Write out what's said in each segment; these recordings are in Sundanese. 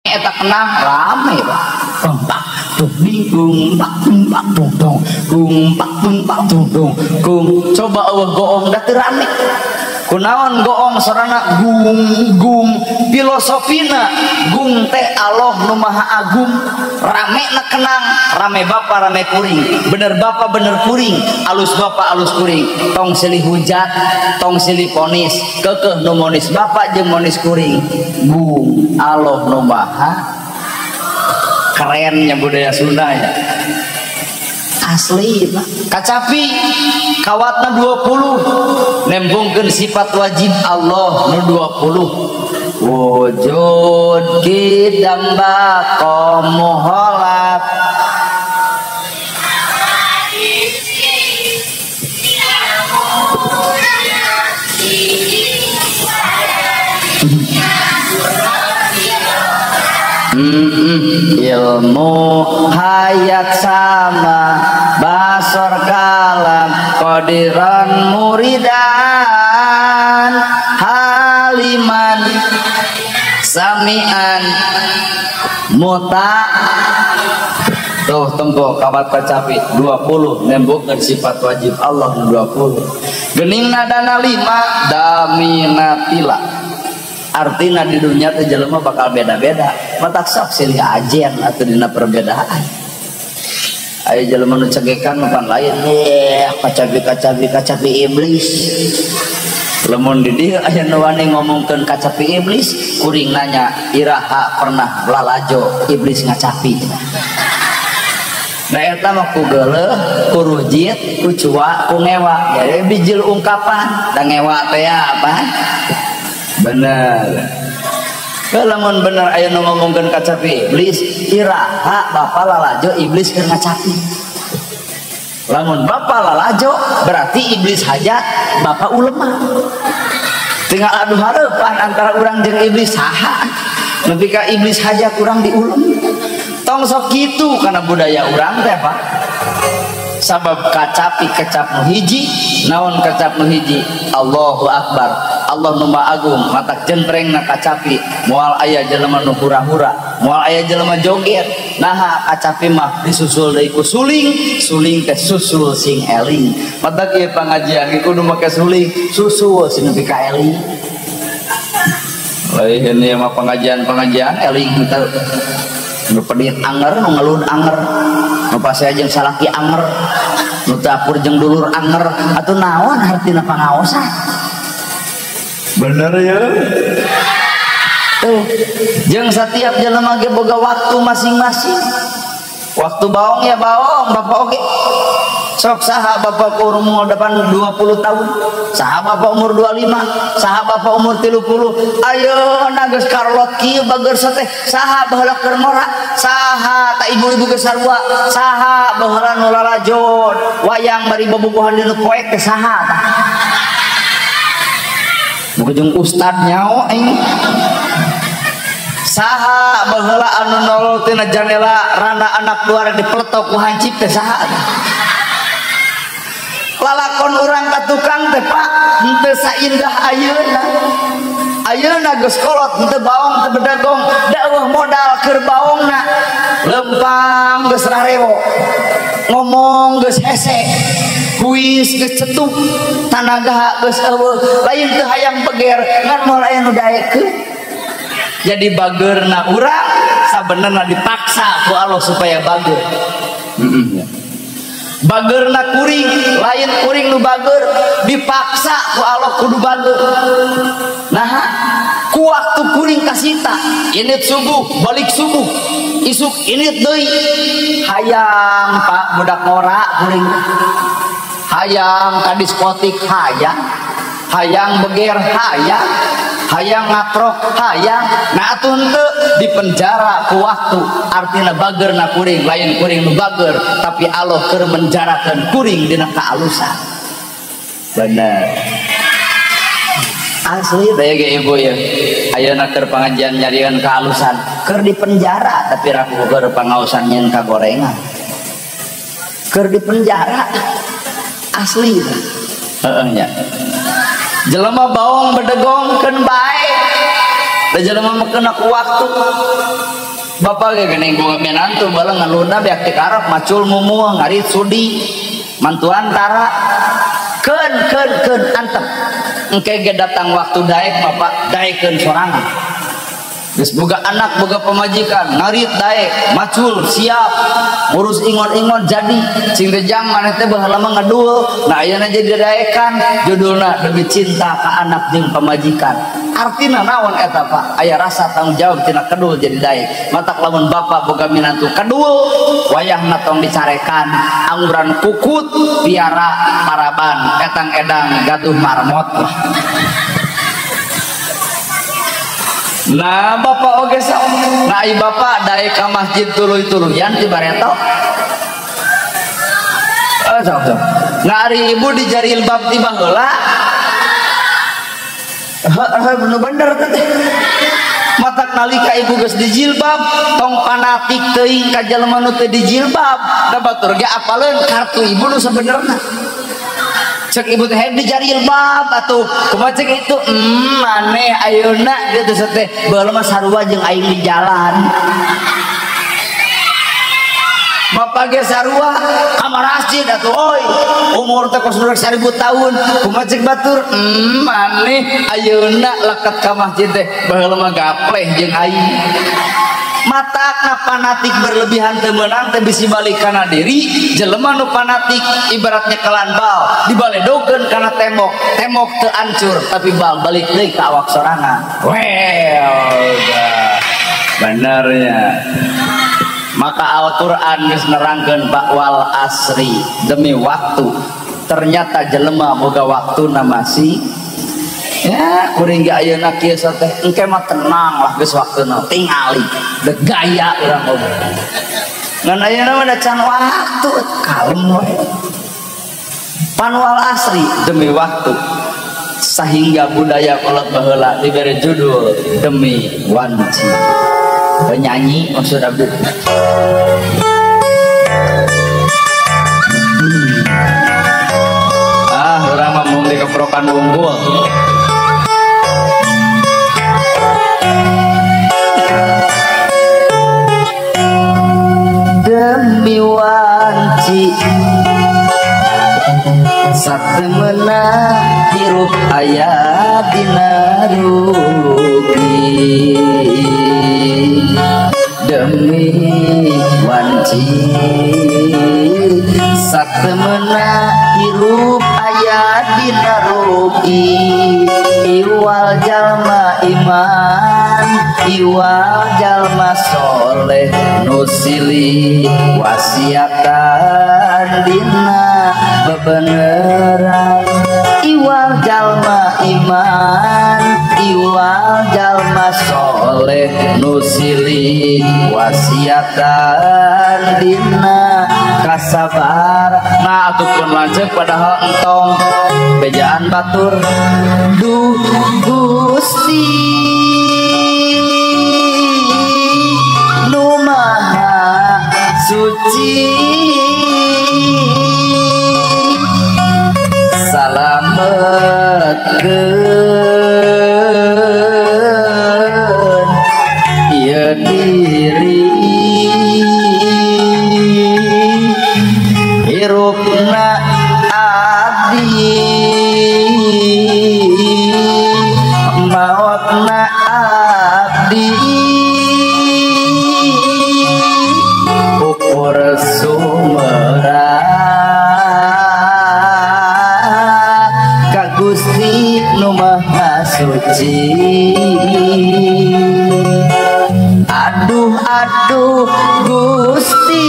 Eta kenang rame Pak. Bang dung gung pak dung pak dung dong gung pak dung pak dung dong gung. Coba eueuh goong da teu rame. Kunaon goong sorana gung gung, filosofina gung teh Allah nu maha agung. Rame na kenang, rame bapa rame kuring, bener bapa bener kuring, alus bapa alus kuring. Tong silih hujat, tong silih ponis, keukeuh nu monis bapa jeung monis kuring. Gung Allah nu maha kerennya budaya Sunda ya. Asli Pak. Kacapi kawatna 20 nembongkeun sifat wajib Allah nu 20. Wujud kidam baqa muhalat ilmu hayat sama basor kalam qadiran muridan haliman samian muta. Tuh tempo kawat kacapi 20 nembongkeun sifat wajib Allah 20. Geuning nadana 5 daminatila. Artina di dunia teh jelema bakal beda-beda. Matak sok silih ajen atau dina perbedaan. Aya jelema nu cegekan mapan lain, kacapi kacapi iblis. Lamun di dieu aya nu wani ngomongkeun kacapi iblis, kuring nanya iraha pernah lalajo iblis ngacapi. Nah eta mah ku geuleuh, ku rujit, ku cua, ku ngewa. Jadi bijil ungkapan, da ngewa teh apa? Bener. Lamun bener aya nu ngomongkeun kacapi iblis, iraha bapa lalajo iblis keur ngacapi. Lamun bapa lalajo berarti iblis hajat, bapa ulema. Tinggal adu hareupan antara urang jeung iblis saha. Nepi ka iblis hajat urang diulem. Tong sok kitu kana budaya urang teh Pak. Sabab kacapi kecap nu hiji, naon kecap nu hiji? Allahu Akbar. Allah nu maha agung, matak jentreng na kacapi, moal aya jelema nu hura-hura, moal aya jelema joget. Naha kacapi mah disusul deui ku suling, suling teh susul sing eling. Matak ieu pangajian ge kudu make suling, susul sing nepi ka eling. Lain ieu mah pengajian-pengajian eling teh. Nu pedit anger, nu ngelun anger, nu pasea jeung salaki anger, nu teu akur jeung dulur anger, atuh naon hartina pangaosan? Bener ya? Tuh, jeung setiap jelema ge boga waktu masing-masing. Waktu baong ya baong, bapak oge. Sok saha bapak umur depan 20 tahun, saha bapak umur 25, saha bapak umur 30. Ayeuna geus karlot kieu bager teh, saha baheula keur ngora, saha ta ibu-ibu geus sarua, saha baheula nu lalajon, wayang bari bobogohan dinu poek teh saha tah. Muka jeung ustad nyao aing. Saha baheula anu nolol tina janela randa anak luar dipeletok ku hancip teh saha. Lalakon urang ka tukang teh Pak henteu saindah ayeuna. Ayeuna geus kolot henteu baong teu bedagong, da eueuh modal keur baongna. Lempang geus rarewo. Ngomong geus hese. Kuis geus cetuk, tanaga geus eueuh, lain teu hayang beger ngan moal aya nu daekeun. Jadi bageurna urang sabenerna dipaksa ku Allah supaya bager. Bageurna kuring, lain kuring nu bager, dipaksa ku Allah kudu bager. Nah, ku waktu kuring kasita, init subuh, balik subuh, isuk init deui. Hayang Pak budak ngora kuring. Hayang ka diskotik hayang, hayang beger hayang, hayang ngatrok hayang. Nah atuh henteu dipenjara ku waktu, artina bageurna kuring lain kuring nu bager, tapi Allah keur menjarakeun kuring dina kaalusan. Bener. Asli teh ge ibu ya. Ayeuna keur pangajian nyarieun kaalusan, keur dipenjara tapi raku keur pangaosan nyeun kagorengan. Keur dipenjara. Asli heeh nya. Jelema baong bedegong keun bae. Da jelema mah kena ku waktu. Bapak ge geuning boga menantu balang ngaluna beak teh karep macul mumuh ngarit sudi mantuan tara keun keun keun antep. Engke ge datang waktu daek bapak daekeun sorangan. Geus boga anak boga pamajikan ngarit daek macul siap ngurus ingon-ingon jadi cing teh jang maneh teh baheula mah ngedul nah ayeuna jadi daekan judulna demi cinta ka anak jeung pamajikan. Artina naon eta Pak? Aya rasa tanggung jawab tina kedul jadi daek. Matak lamun bapak boga minantu kedul wayahna tong dicarekan angguran kukut piara paraban etang edang gaduh marmot. Nah bapak oge sok. Nah ai bapak daek ka masjid tuluy-tuluyan ti bareto. Sok sok. Nah ari ibu di jarilbab ti baheula. Heeh bener teh. Matak nalika ibu geus dijilbab tong fanatik teuing ka jelema nu teu dijilbab. Da batur ge apaleun kartu ibu nu sabenerna. Cek ibu teh di jarilbab atuh kumaha cek itu maneh ayeuna gitu teh baheula mah sarua jeung aing di jalan. Bapak ge sarua ka masjid atuh oi umur teh kos 1000 tahun kumaha cek batur maneh ayeuna leket ka masjid teh baheula mah gapleh jeung aing. Matakna fanatik berlebihan teu meunang teh bisi balik kana diri jelema nu fanatik ibaratnya kelan bal dibaledokeun kana tembok tembok teu ancur tapi bal balik deui ka awak sorangan. Well benernya maka Al-Qur'an geus nerangkeun Pak wal asri demi waktu. Ternyata jelema boga waktuna masih ya kuring ge ayeuna kieu teh engke mah tenang lah geus waktuna tingali deg gaya urang oge ngan ayeuna mah da can waktu kalem we. Panwal asri demi waktu sehingga budaya kolot baheula dibere judul demi wanci penyanyi maksud abdi. Ah urang mah mung dikeprokan unggul. Demi wanci satemena hirup aya dina rugi demi wanci satemena hirup aya dina rugi iwal jalma iman iwal jalma soleh nusili wasiatan dina bebeneran iwal jalma iman iwal jalma soleh nusili wasiatan dina kasabar. Nah ataupun lanceuk padahal entong bejaan batur duh Gusti nu maha suci salametkeun ieu diri hirupna abdi maotna abdi ukur sumera ka Gusti nu Maha Suci. Aduh aduh Gusti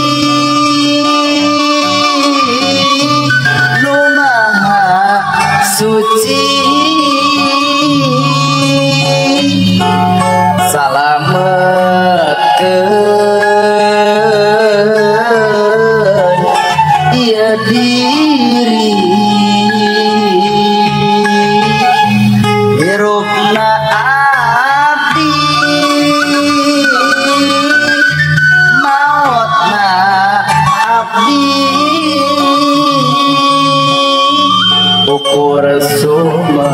nu Maha Suci salametkeun ieu diri hirupna abdi maotna abdi ukur sumera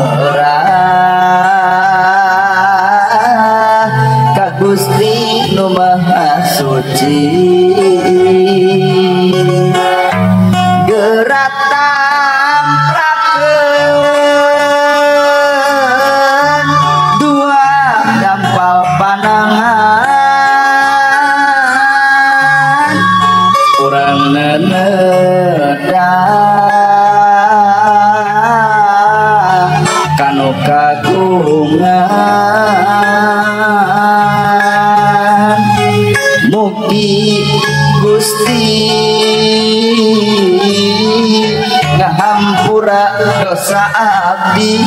Suci gerak tamprakeun dua dampal pandangan urang neneda kanu kagungan mugi Gusti ngahampura dosa abdi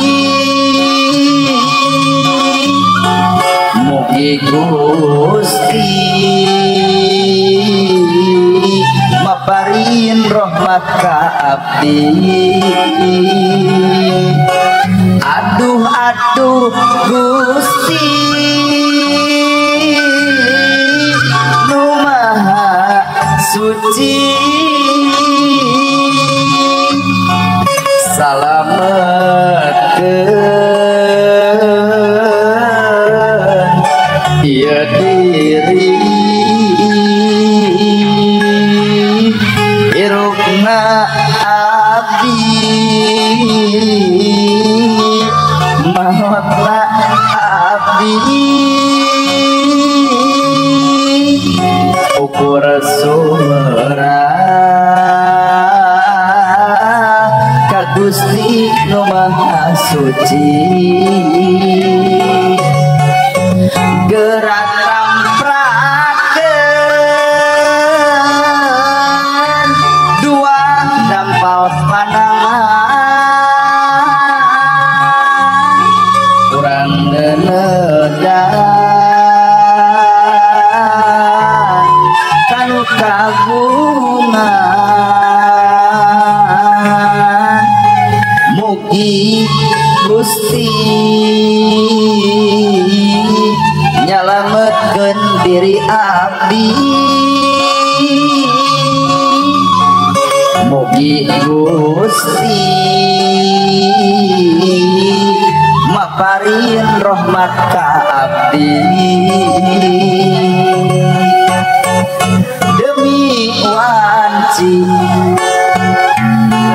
mugi Gusti maparin rahmat ka abdi. Aduh aduh Gusti nu maha suci salametkeun ieu diri hirupna abdi maotna abdi ukur surah ka Gusti nu Maha Suci gerak tamprakeun dua dampal pandangan urang neneda kanu kagungan mugi Gusti nyalametkeun diri abdi mugi Gusti maparin rahmat ka abdi demi wanci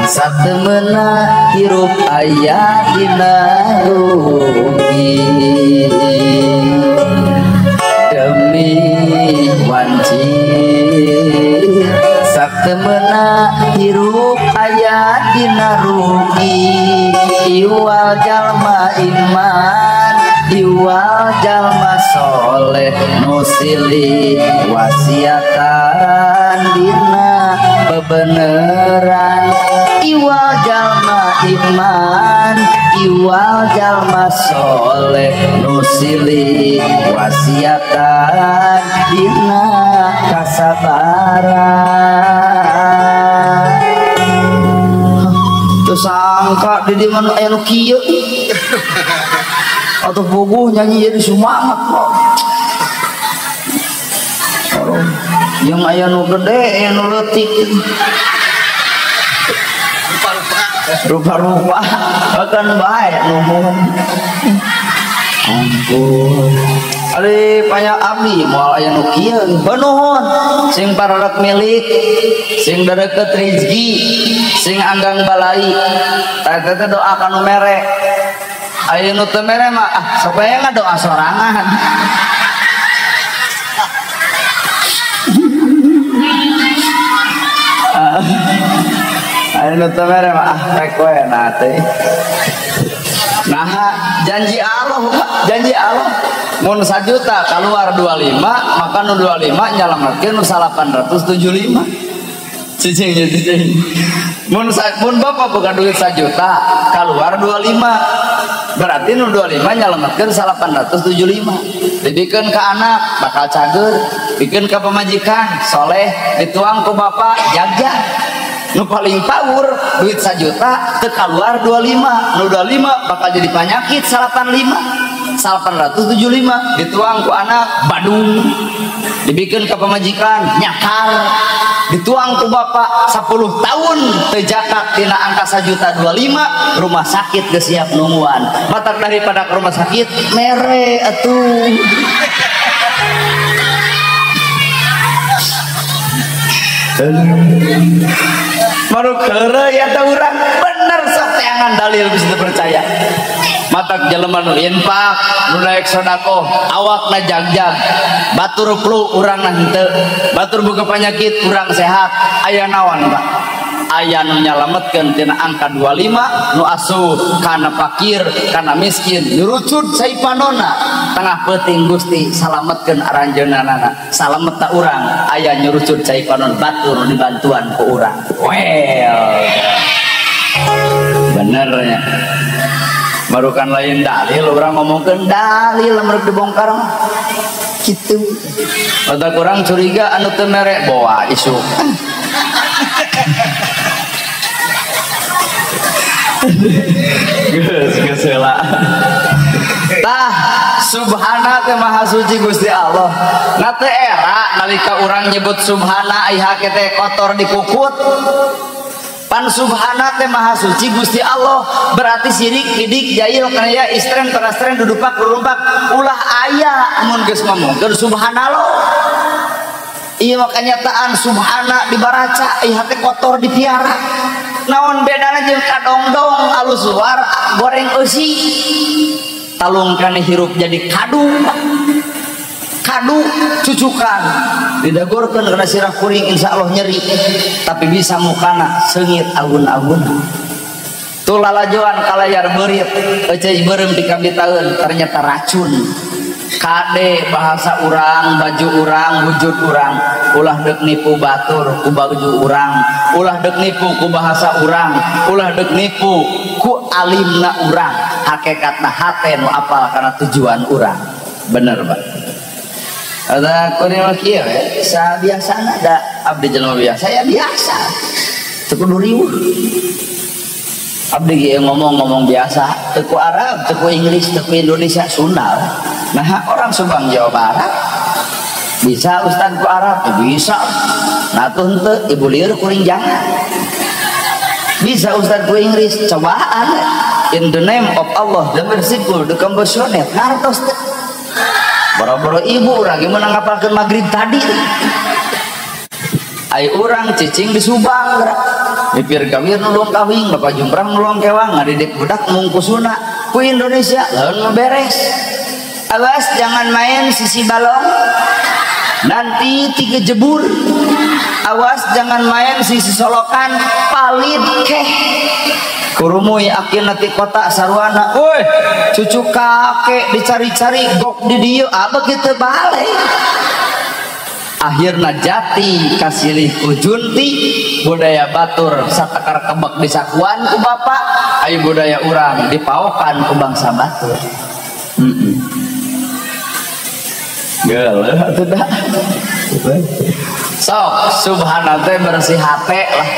satemena hirup aya dina rugi demi wanci satemena hirup aya dina rugi iwal jalma iman iwal jalma soleh nu silih wasiatan dina bebeneran iwal jalma iman iwal jalma soleh nu silih wasiatan dina kasabaran. Teu sangka di mana aya nu kieu atau puguh nyanyi jadi semangat kok. Yang aya nu gede aya nu leutik rupa-rupa bahkan baik nuhun ampun ari banyak abdi moal aya nu kieu penuhun sing pararek milik sing dareket rezeki sing anggang balai tah teh doa ka nu mere aya nu teu mere mah ah supaya ngadoa sorangan. Aya nu teu mere mah ah rek we na teh. Nah, janji Allah, janji Allah mun 1 juta keluar 25, maka nu 25 nyalametkeun nu 875. Cicing cicing. Mun bapak boga duit 1 juta, keluar 25. Berarti nu 25 nyalametkeun 875. Dibikeun ka anak bakal cager, bikeun ka pamajikan soleh, dituang ku bapak jagja. Nu paling power duit 1 juta teu keluar 25, nu 25 bakal jadi penyakit 85. 875 dituang ku anak badung, dibikin ke pamajikan nyakar, dituang ku bapak 10 tahun teu jakak tina angka 1 juta 25, rumah sakit geus siap nungguan. Matak daripada ke rumah sakit mere atuh. Maruk heureuy eta urang bener sok teangan dalil bisa dipercaya. Matak jelema nu infak, nu naek sedekah, awakna jagjag. Batur flu urangna henteu, batur boga penyakit urang sehat. Aya naon Pak? Aya nu nyalametkeun tina angka 25 nu asuh kana fakir, kana miskin, nyurucut saipanona. Tengah peuting Gusti salametkeun aranjeunana. Salamet ta urang aya nyurucut saipanon batur dibantuan ku urang. Well. Bener nya. Barukan lain dalil urang ngomongkeun dalil merek dibongkar mah. Kitu. Otak urang curiga anu teu mere boa isuk. Geus geus heula. Tah subhana teh maha suci Gusti Allah. Na teu era nalika urang nyebut subhana ai hake teh kotor dikukut. Pan subhana teh maha suci Gusti Allah berarti sirik hidik jail kaya istren parastren dudupak durumpak ulah aya mun geus ngomongkeun subhanallah. Ieu mah kanyataan subhana dibaraca ieu hate kotor dipiara. Naon bedana jeung kadongdong alus luar goreng eusi. Talung kana hirup jadi kadu. Kadu cucukan didagorkeun kana sirah kuring insyaallah nyeri tapi bisa mukana seungit agun-agun. Tuh lalajoan kalayar beurit euceuy beureum dikabitaeun ternyata racun. Kade bahasa urang, baju urang, wujud urang, ulah deuk nipu batur ku baju urang, ulah deuk nipu ku bahasa urang, ulah deuk nipu ku alimna urang, hakikatna hate nu apal kana tujuan urang. Bener Pak. Ada kuring mah kieu we, sabiasana da abdi jelema biasa ya biasa. Teu kudu riweuh. Abdi ge ngomong-ngomong biasa, teu ku Arab, teu ku Inggris, teu ku Indonesia, Sunda. Nah, orang Subang Jawa Barat bisa ustad ku Arab, ya bisa. Nah tuh henteu ibu lieur kuring jangan. Bisa ustad ku Inggris, cobaan. In the name of Allah, the merciful, the compassionate. Ngartos teh. Boro-boro ibu urang ge meunang ngapalkeun magrib tadi. Ai urang cicing di Subang geura. Mipir gawir nulung kawing, bapak jumprang nulung kewang, ngadidik budak mungkusuna ku Indonesia laun mah beres. Awas jangan main sisi balong, nanti tiga jebur. Awas jangan main sisi solokan, palit keh. Kurumui akhir nanti kota sarwana, woi cucu kakek dicari-cari gok di dieu, apa kita balik. Akhirna jati kasilih ku junti budaya batur satakar kebek disakuan ku bapak, ayo budaya urang dipaokan ku bangsa batur. Geuleuh atuh da. Sok subhana teh bersih hate lah.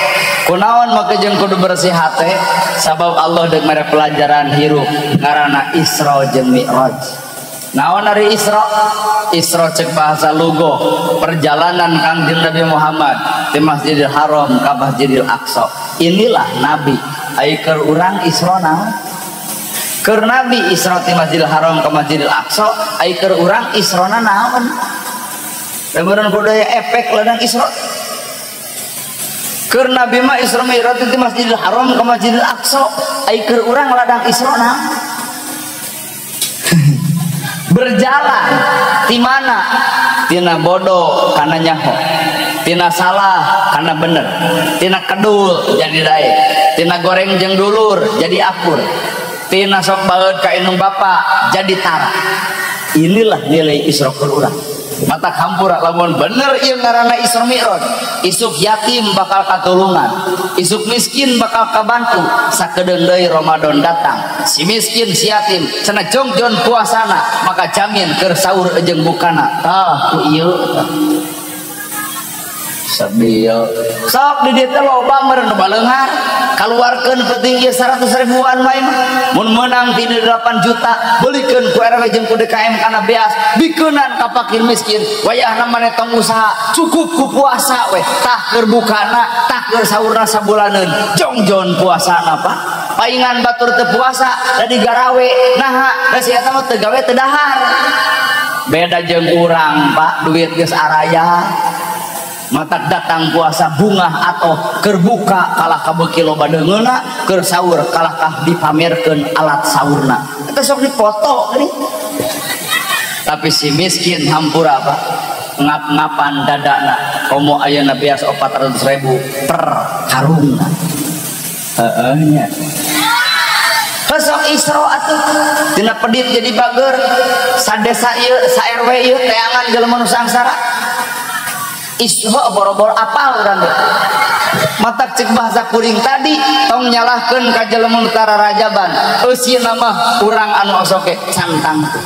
Kunaon make jeung kudu bersih hate? Sabab Allah deuk mere pelajaran hirup ngaranna Isra jeung Mi'raj. Naon ari Isra? Isra cek bahasa lugo, perjalanan Kangjeng Nabi Muhammad di Masjidil Haram ka Masjidil Aqsa. Inilah nabi. Ai keur urang Isra naon? Keur nabi Isra ti Masjidil Haram ka Masjidil Aqsa, ai keur urang Israna naon? Lebaran budaya efek ladang Isra. Keur nabi mah Isra Mi'raj ti Masjidil Haram ka Masjidil Aqsa, ai keur urang ladang Isra naon? Berjalan ti mana? Tina bodoh kana nyaho, tina salah kana bener, tina kedul jadi daek, tina goreng jeung dulur jadi akur, tina sok baeud ka indung bapa jadi tara. Inilah nilai Isra keur urang. Mata hampura lamun bener ieu ngaranna Isra Mi'raj, isuk yatim bakal katulungan, isuk miskin bakal kabantu. Sakedeung deui Ramadan datang, si miskin si yatim cenah jongjon puasana, maka jamin keur sahur jeung bukana. Tah ku ieu sabil sok di dieu teh loba meureun nu baleunghar kaluarkeun penting ieu 100 ribuan wae mah mun meunang ti 8 juta beulikeun ku RW jeung ku DKM kana beas bikeunan ka fakir miskin wayahna maneh tong usaha cukup ku puasa we tah keur bukana tah keur sahurna sabulaneun jongjon puasana Pak paingan batur teu puasa da digarawe naha da si eta mah teu gawe teu dahar beda jeung urang Pak duit geus araya. Matak datang puasa bungah atau kerbuka kalah ka beuki loba deungeunna, keur sahur kalah ka dipamerkeun alat sahurna. Eta sok dipoto geuning. Tapi si miskin hampura Pak, ngap-ngapan dadana komo ayeuna bias 400.000 per karungna. Heeh nya. Besok Isra atuh tina pedit jadi bager sadesa ieu sa RW ieu teangan jelema nu sangsara. Isra boro-boro apal urang teh. Matak cek bahasa kuring tadi tong nyalahkeun ka jelema nu tara rajaban. Eusina mah urang anu osok ge cantang tuh.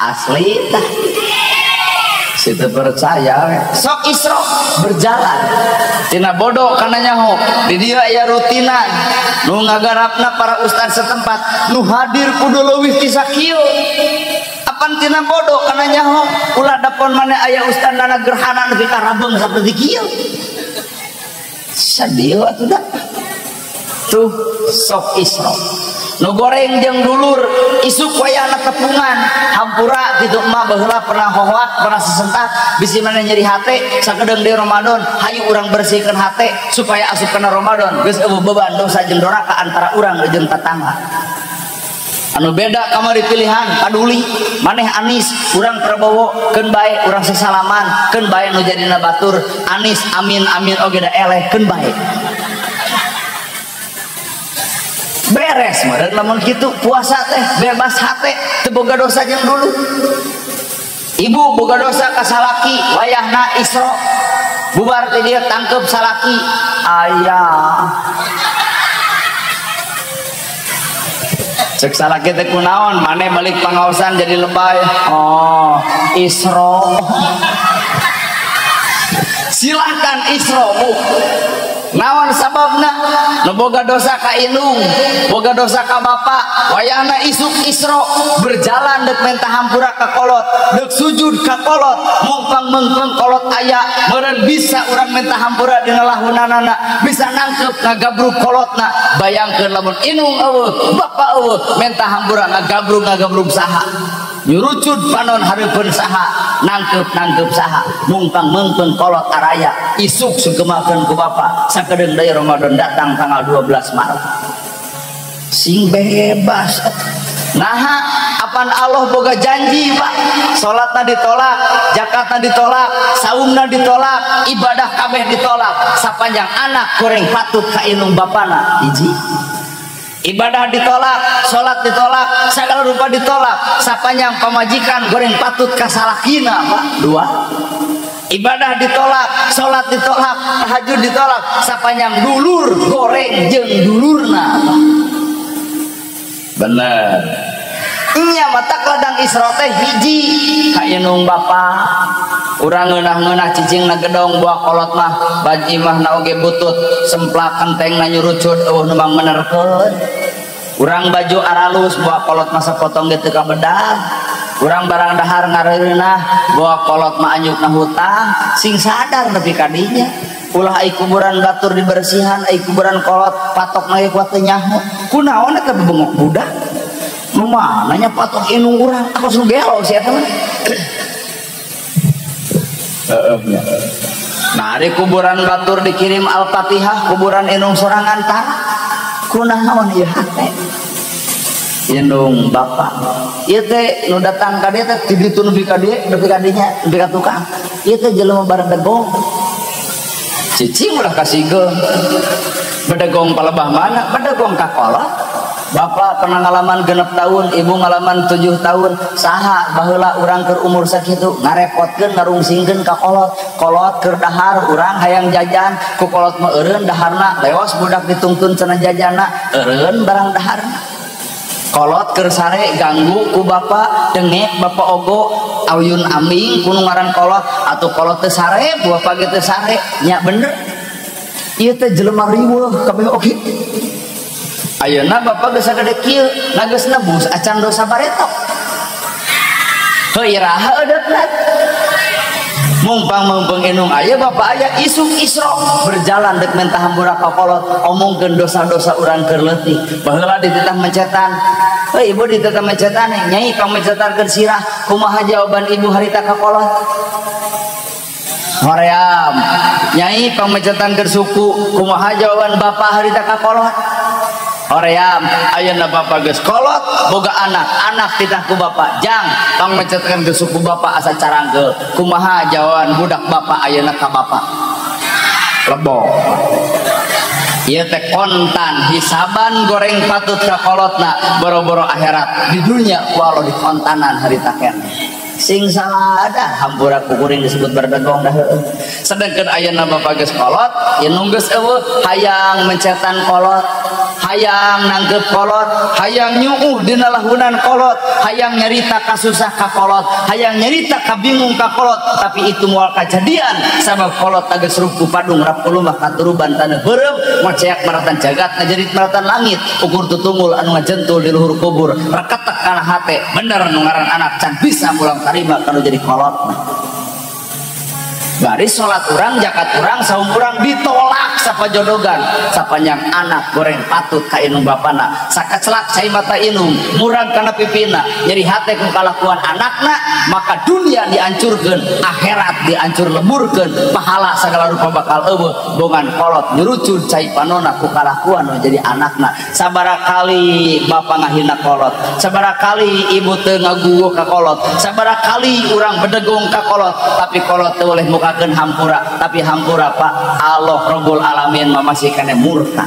Asli tah. Situ percaya sok Isra berjalan tina bodoh kana nyaho di dieu aya rutinan nu ngagarapna para ustad setempat nu hadir kudu leuwih ti sakieu. Apan tina bodoh kana nyaho ulah dapon maneh aya ustad dana gerhana nepi ka rabeng saperti kieu. Sedih atuh da. Tuh sok Isra nu goreng jeung dulur isuk wayahna tepungan hampura kitu mah baheula pernah hohoak pernah sesentak bisi maneh nyeri hate sakedeung di Ramadan hayu urang bersihkeun hate supaya asup kana Ramadan geus eueuh beban dosa jeung doraka antara urang jeung tetangga. Anu beda kamari pilihan paduli maneh Anies urang Prabowo keun bae urang sesalaman keun bae nu jadina batur Anies amin amin oge da eleh keun bae. Beres meureun lamun kitu puasa teh bebas hate teu boga dosa jeung dulu. Ibu boga dosa ka salaki wayahna Isra bubar teh dia tangkep salaki ayah. Cek salaki teh kunaon maneh balik pangaosan jadi lebay. Oh, Isra. Silahkan Isra bu. Naon sababna nu boga dosa ka indung, boga dosa ka bapa, wayahna isuk Isra berjalan deuk menta hampura ka kolot, deuk sujud ka kolot, mumpang mengkeng kolot aya, meureun bisa urang menta hampura dina lahunanana, bisa nangkep ngagabrug kolotna. Bayangkeun lamun indung eueuh, bapa eueuh, menta hampura ngagabrug saha. Nyurucut panon hareupeun saha, nangkep saha, mumpang mengkeng kolot araya, isuk sugemakeun ku bapa. Sakedeung deui Ramadan datang tanggal 12 Maret. Sing bebas. Naha apan Allah boga janji Pak, salatna ditolak, zakatna ditolak, saumna ditolak, ibadah kabeh ditolak, sapanjang anak goreng patut ka indung bapana. Hiji. Ibadah ditolak, salat ditolak, segala rupa ditolak, sapanjang pamajikan goreng patut ka salakina Pak. Dua. Ibadah ditolak, salat ditolak, tahajud ditolak, sapanjang dulur goreng jeung dulurna Pak. Bener. Nya matak ladang Isra teh hiji ka indung bapa. Urang ngeunah-ngeunah cicingna gedong buah kolot mah baj imahna oge butut semplak kentengna nyurucut eueuh nu mangmenerkeun. Urang baju aralus buah kolot mah sapotong ge teu kabedag. Urang barang dahar ngareunah buah kolot mah anyukna hutang sing sadar nepi ka dinya. Ulah ai kuburan batur dibersihan ai kuburan kolot patokna ge kuat teu nyaho. Kunaon eta bebengok budak? Nu mananya patok indung urang aku nu gelo si eta mah. Nah, di kuburan batur dikirim Al-Fatihah, kuburan indung sorangan tah. Kunaon ieu hate? Indung bapa. Ieu teh nu datang ka dieu teh ti ditu nepi ka dieu, nepi ka dinya, nepi ka tukang. Ieu teh jelema baredegong. Cicing ulah kasigeung. Bedegong palebah mana? Bedegong ka kolot. Bapak pernah ngalaman 6 tahun, ibu ngalaman 7 tahun. Saha baheula urang keur umur sakitu ngarepotkeun ngarungsingkeun ka kolot. Kolot keur dahar urang hayang jajan, ku kolot mah eureun daharna, leos budak ditungtun cenah jajanna, eureun barang daharna. Kolot keur sare ganggu ku bapak, dengek bapak ogo, ayun aming ku nu ngaran kolot, atuh kolot teu sare, bapak ge teu sare, nya bener. Ieu teh jelema riweuh kabeh oge. Ayeuna bapak geus sagede kieu, geus nebus acan dosa baretok. Heuh iraha eudetna. Mumpang mumpung indung aya bapak aya isuk isro berjalan dek mentah hampura ka kolot omongkeun dosa-dosa urang keur leutik. Baheula dititah mencetan. Heuh ibu dititah mencetan nyai pangmencetankeun sirah kumaha jawaban ibu harita ka kolot? Hoream. Nyai pangmencetankeun suku kumaha jawaban bapak harita ka kolot? Hoream. Ayeuna bapak geus kolot boga anak, anak titah ku bapak jang pangmencetkeun ke suku bapak asa carangkeul kumaha jawaban budak bapak ayeuna ka bapak? Lebok. Ieu teh kontan hisaban goreng patut ka kolotna boro-boro akhirat di dunia walau dikontanan harita keneh. Sing salada hampura kukuring disebut berdegong dah heueuh. Sedangkan ayeuna bapak geus kolot, indung geus eueuh hayang mencetan kolot, hayang nangkep kolot, hayang nyuuh dina lahunan kolot, hayang nyarita kasusah ka kolot, hayang nyarita kabingung ka kolot, tapi itu moal kajadian sabab kolot geus ruku padung rap kulumah katuruban taneuh beureum ngoceak maratan jagat ngajerit maratan langit ukur tutungul anu ngajentul di luhur kubur reketek kana hate bener nu ngaran anak can bisa mulang tarima kalau jadi kolot. Baris sholat urang, jakat urang, saum urang ditolak sapajodogan sapanjang anak goreng patut ka indung bapana sakacelak cai mata indung murang kana pipina nyeri hate ku kalakuan anakna maka dunia dihancurkeun akhirat dihancur lemurkeun pahala sagala rupa bakal eueuh bongan kolot nyurucun cai panona ku kalakuan nu jadi anakna. Sabaraha kali bapa ngahina kolot, sabaraha kali ibu teu ngaguguh ka kolot, sabaraha kali urang bedegong ka kolot, tapi kolot teu boleh mukakeun hampura, tapi hampura Pak Allah Rabbul Alamin masih kene murka.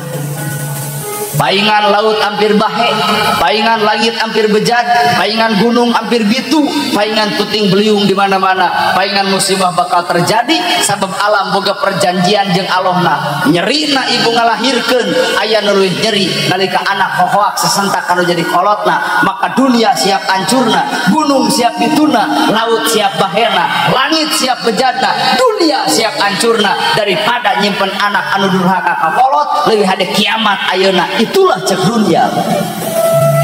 Paingan laut hampir bahe, paingan langit hampir bejat, paingan gunung hampir bitu, paingan puting beliung di mana-mana, paingan musibah bakal terjadi sabab alam boga perjanjian jeung Allahna. Nyerina ibu ngalahirkeun aya nu leuwih nyeri nalika anak hohoak sesentak kanu jadi kolotna, maka dunia siap hancurna, gunung siap bituna, laut siap bahena, langit siap bejatna, dunia siap hancurna daripada nyimpen anak anu durhaka ka kolot leuwih hade kiamat ayeuna. Itulah cek dunia.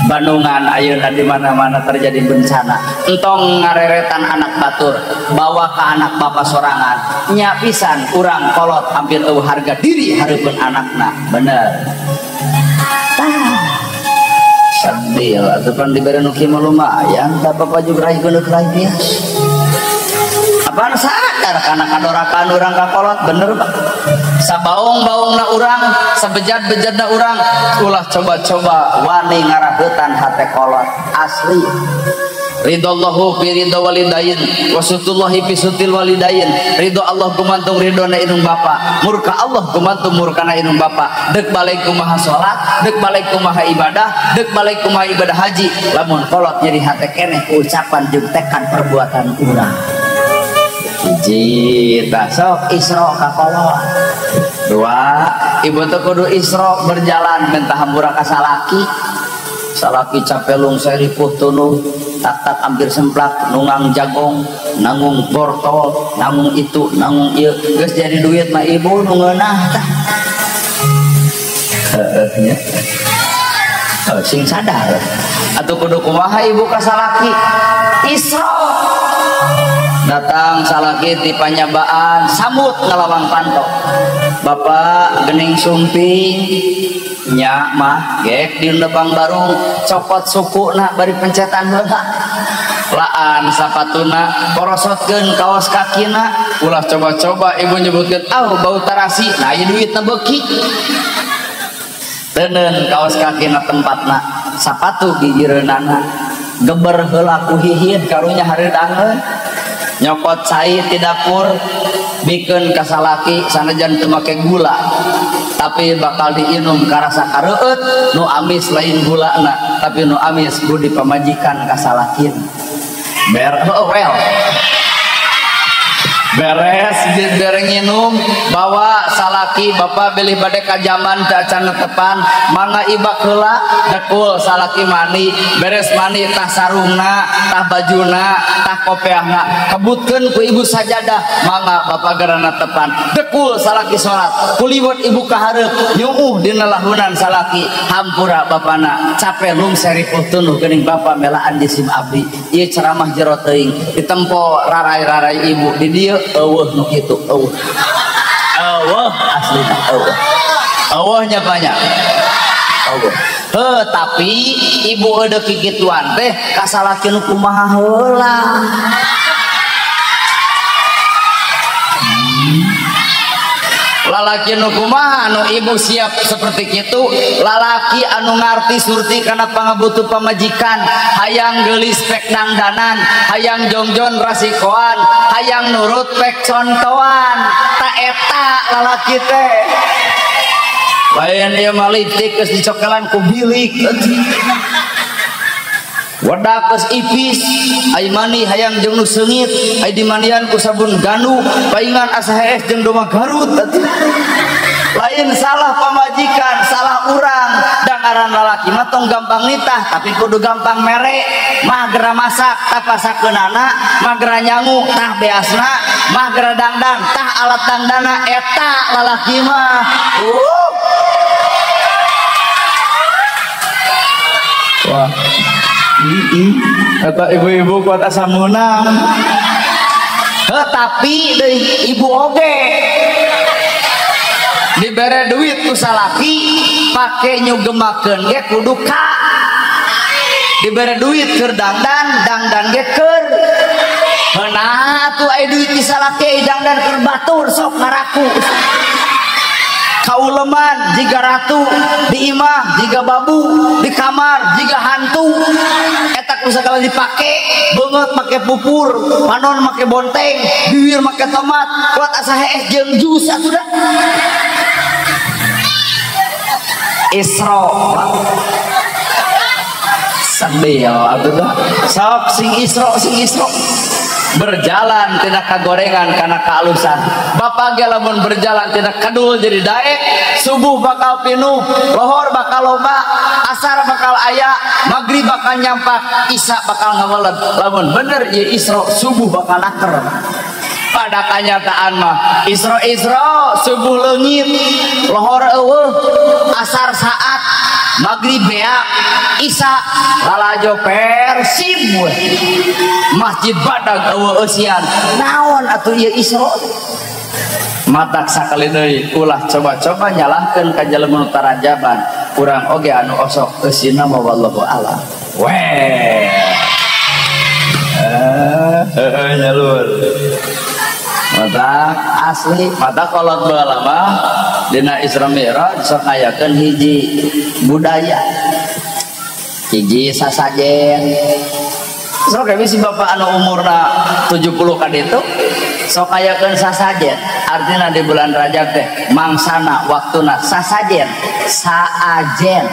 Bandungan ayeuna di mana-mana terjadi bencana. Entong ngareretan anak batur, bawa ke anak bapak sorangan. Nya pisan urang kolot hampir eueuh harga diri hareupeun anakna. Bener. Tah. Sedih atuh pan dibere nu kieu mah lumayan, tah bapak juga raih geuneuh raih bias. Apaan sadar kana kadorakan urang ka kolot bener Pak. Sabaung-baungna urang, sabejat-bejatna urang, ulah coba-coba wani ngaraheutan hate kolot asli. Ridallahu fi ridha walidain wa sutullahi fi sutil walidain. Ridho Allah gumantung ridhona indung bapa, murka Allah gumantung murkana indung bapa. Dek balik kumaha salat, dek balik kumaha ibadah, dek balik kumaha ibadah haji, lamun kolot nyeri hate keneh ku ucapan jeung tekan perbuatan urang. Hiji tah sok isro ka kolot. Dua, ibu teh kudu isro berjalan mentah hampura ka salaki. Salaki capelung seripuh tunuh, tak-tak hampir semplak, nungang jagong, nanggung bortol, nanggung itu, nanggung ieu, geus jadi duit mah ibu nu ngeunah tah. Heueuh nya. Sing sadar. Atuh kudu kumaha ibu ka salaki? Isro. Datang salaki ti panyabaan samut ngalawang panto. Bapak gening sumping nya mah gek di lebang barung copot sukuna bari pencetan heula. Laan sapatuna porosotkeun kaos kakina ulah coba-coba ibu nyebutkeun ah bau tarasi nah ieu duitna beuki. Teuneun kaos kakina tempatna sapatu gigireunana geber heula ku hihid karunya hareudangeun. Nyokot cai ti dapur bikeun ka salaki sanajan teu make gula tapi bakal diinum karasa kareueut nu amis lain gulana tapi nu amis budi pamajikan ka salakina. Well beres dereng nginum bawa salaki bapak bilih bade ka jaman teu acan netepan mangga ibak heula dekul salaki mandi beres mandi tah sarungna tah bajuna tah kopeahna kebutkeun ku ibu sajadah mangga bapak gerana tepan dekul salaki salat kuliwet ibu ka hareup nyuuh dina lahunan salaki hampura bapana cape lungser ripuh tunuh geuning bapa melaan jisim abdi ieu ceramah jero teuing ditempo rarai-rarai ibu di dieu Eueuh nu kitu, eueuh. Eueuh aslina eueuh. Eueuhnya banyak. Eueuh. Heuh, tapi ibu eudeuh kikituan teh kasalaki nu kumaha heula. Lalaki nu kumaha anu ibu siap seperti kitu, lalaki anu ngarti surti kana pangabutuh pamajikan, hayang geulis pek dangdanan, hayang jongjon rasikoan, hayang nurut pek contoan, ta eta lalaki teh. Lain ieu mah liptik geus dicokelan ku bilik. Wadah geus ipis, ai mani hayang jeung nu seungit, ai dimandian ku sabun ganu, paingan asa hees jeung domba Garut. Lain salah pamajikan, salah urang. Dangaran lalaki mah tong gampang nitah, tapi kudu gampang mere. Mah gera masak, tah pasakeunana, mah gera nyangu, tah beasna, mah gera dangdan, tah alat dangdana, eta lalaki mah. Wah. Kata ibu-ibu kuat asa meunang. Tapi deui ibu oge dibere duit ku salaki pake nyugemakeun ge kudu ka. Dibere duit keur dangdan, dangdan ge keur. Nah tuh aya duit di salaki dangdan keur batur sok ngaraku. Kauleman jiga ratu, di imah jiga babu, di kamar jiga hantu. Eta ku sagala dipake, beungeut make pupur, panon make bonteng, bibir make tomat, kuat asa hees jeung jus atuh da. Isra. Sedih atuh da. Sok sing Isra, sing Isra. Berjalan tina kagorengan kana kaalusan. Bapak ge lamun berjalan tina kedul jadi daek, subuh bakal pinuh, lohor bakal loba, asar bakal aya, maghrib bakal nyampak, isya bakal ngaweled. Lamun bener ieu Isra, subuh bakal naker. Pada kenyataan mah Isra Isra subuh leungit, lohor eueuh, asar saat, maghrib beak, isya lalajo Persib we. Masjid badag eueuh eusian. Naon atuh ieu Isra? Matak sakali deui ulah coba-coba nyalahkeun ka jelema nu tarajaban. Urang oge anu osok eusina mah wallahu alam. Weh. Heeh nyalur. Matak asli matak kolot baheula mah dina Isra Mi'raj sok ngayakeun hiji budaya. Hiji sasajen. Sok bisi bapak anu umurna 70 ka ditu sok ngayakeun sasajen. Artina di bulan Rajab teh mangsana waktuna sasajen, saajen.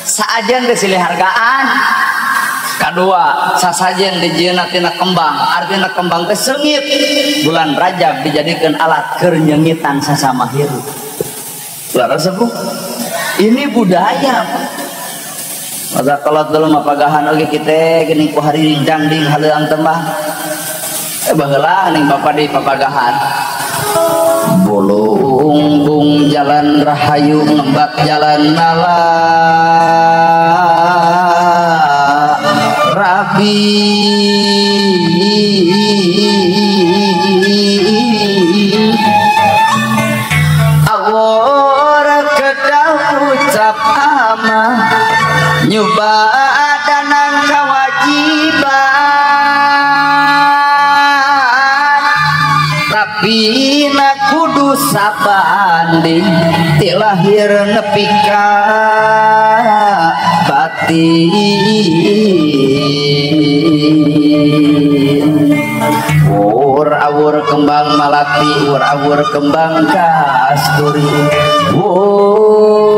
Saajen teh silih hargaan. Kadua, sasajen dijieunna tina kembang, artina kembang teh seungit. Bulan Rajab dijadikeun alat keur nyengitan sasama hirup. Leres Bu? Ini budaya. Masa kolot dulu mah pagahan oge kita geuning ku hari dangding haleuang tembah. Baheula ning bapa di papagahan. Bulung bung jalan rahayu ngembat jalan nala rapi. Awor kedah ucap amah nyuba danang kewajiban, tapi na kudu sabanding ti lahir nepi ka batin. Wur awur kembang malati, wur awur kembang kasturi, wur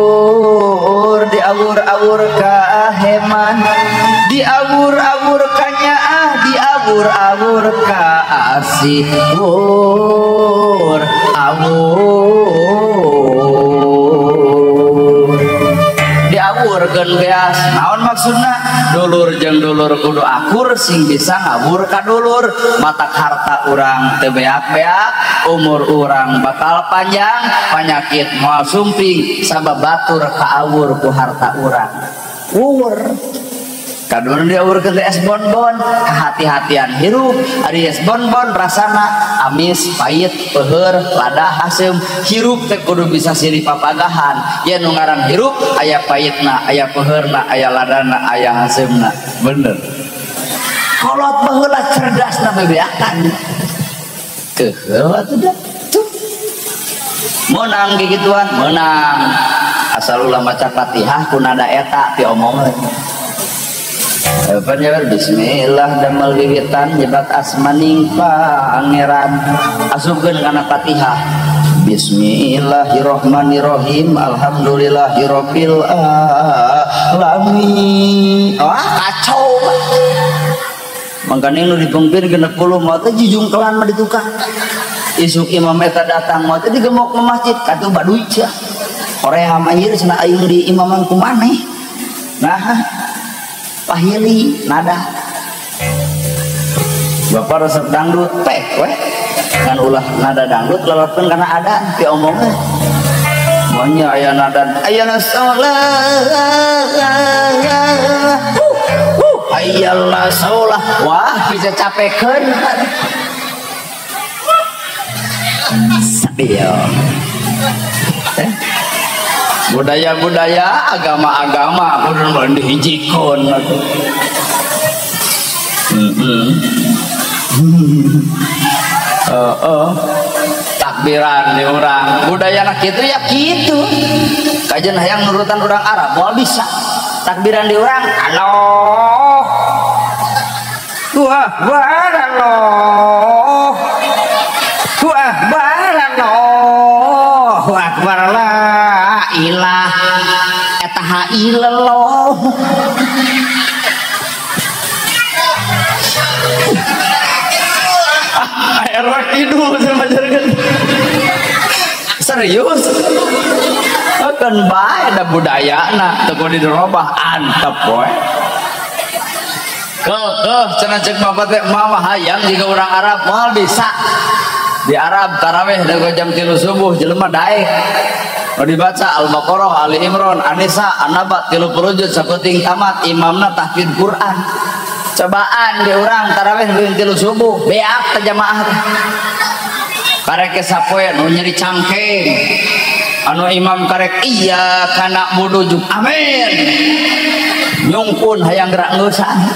diawur-awur kaheman, diawur-awur kanyaah, diawur-awur kaasih, wur awur diawurkeun beas. Naon maksudna? Dulur jeung dulur kudu akur sing bisa ngawur ka dulur. Matak harta urang teu beak-beak, umur urang bakal panjang, penyakit moal sumping sabab batur kaawur ku harta urang. Wur Kadua nu diawurkeun teh es bonbon, kehati-hatian hirup, ari es bonbon rasana amis, pahit, peuheur, lada, haseum. Hirup teh kudu bisa silih papagahan. Yen nu ngaran hirup aya pahitna, aya peuheurna, aya ladana, aya haseumna. Bener. Kolot baheula cerdasna bebeakan. Keuheuh atuh da. Tuh. Meunang gigituan, meunang. Asal ulah maca Fatihah ku nada eta piomongeun. Penyabar bismillah damel wiwitan nyebat asmaning pangeran asupkeun kana Fatihah. Bismillahirrahmanirrahim alhamdulillahirabbil alamin. Wah kacau. Mangkane nu dipungpir 60 mah teh jujungkelan mah di tukang. Isuk imam eta datang mah teh digemok ke masjid katuh baduy sia. Korea anjir cenah aing di imaman ku maneh. Nah pahili nada. Bapak resep dangdut teh weh. Kan ulah nada dangdut lalakeun kana ada piomongna. Monya aya nada aya salat. Ayalah sholat. Wah bisa capekeun. Sedih. Budaya-budaya agama-agama kudu dihijikeun. Takbiran di urang budayana kitu ya kitu. Kajen hayang nurutan urang Arab moal bisa. Takbiran di urang Allah. Wah, Allah. Wah, Allahu akbar la ilaha eta illallah. Air kidul sama jargon. Serius? Kan bae da budayana teu kudu dirobah antep we. Keuh cenah ceuk bapak teh mah hayang jiga urang Arab moal bisa. Di Arab tarawih dago jam 3 subuh jelema daek. Nu dibaca Al-Baqarah, Ali Imran, An-Nisa, An-Naba 30 juz sakuting tamat imamna tahfidz Quran. Cobaan di urang tarawih jam 3 subuh beak teh jamaah. Karek sapoe nu nyeri cangkeng. Anu imam karek iya kana budu juk amin. Nyungkun hayang gerak ngeusan.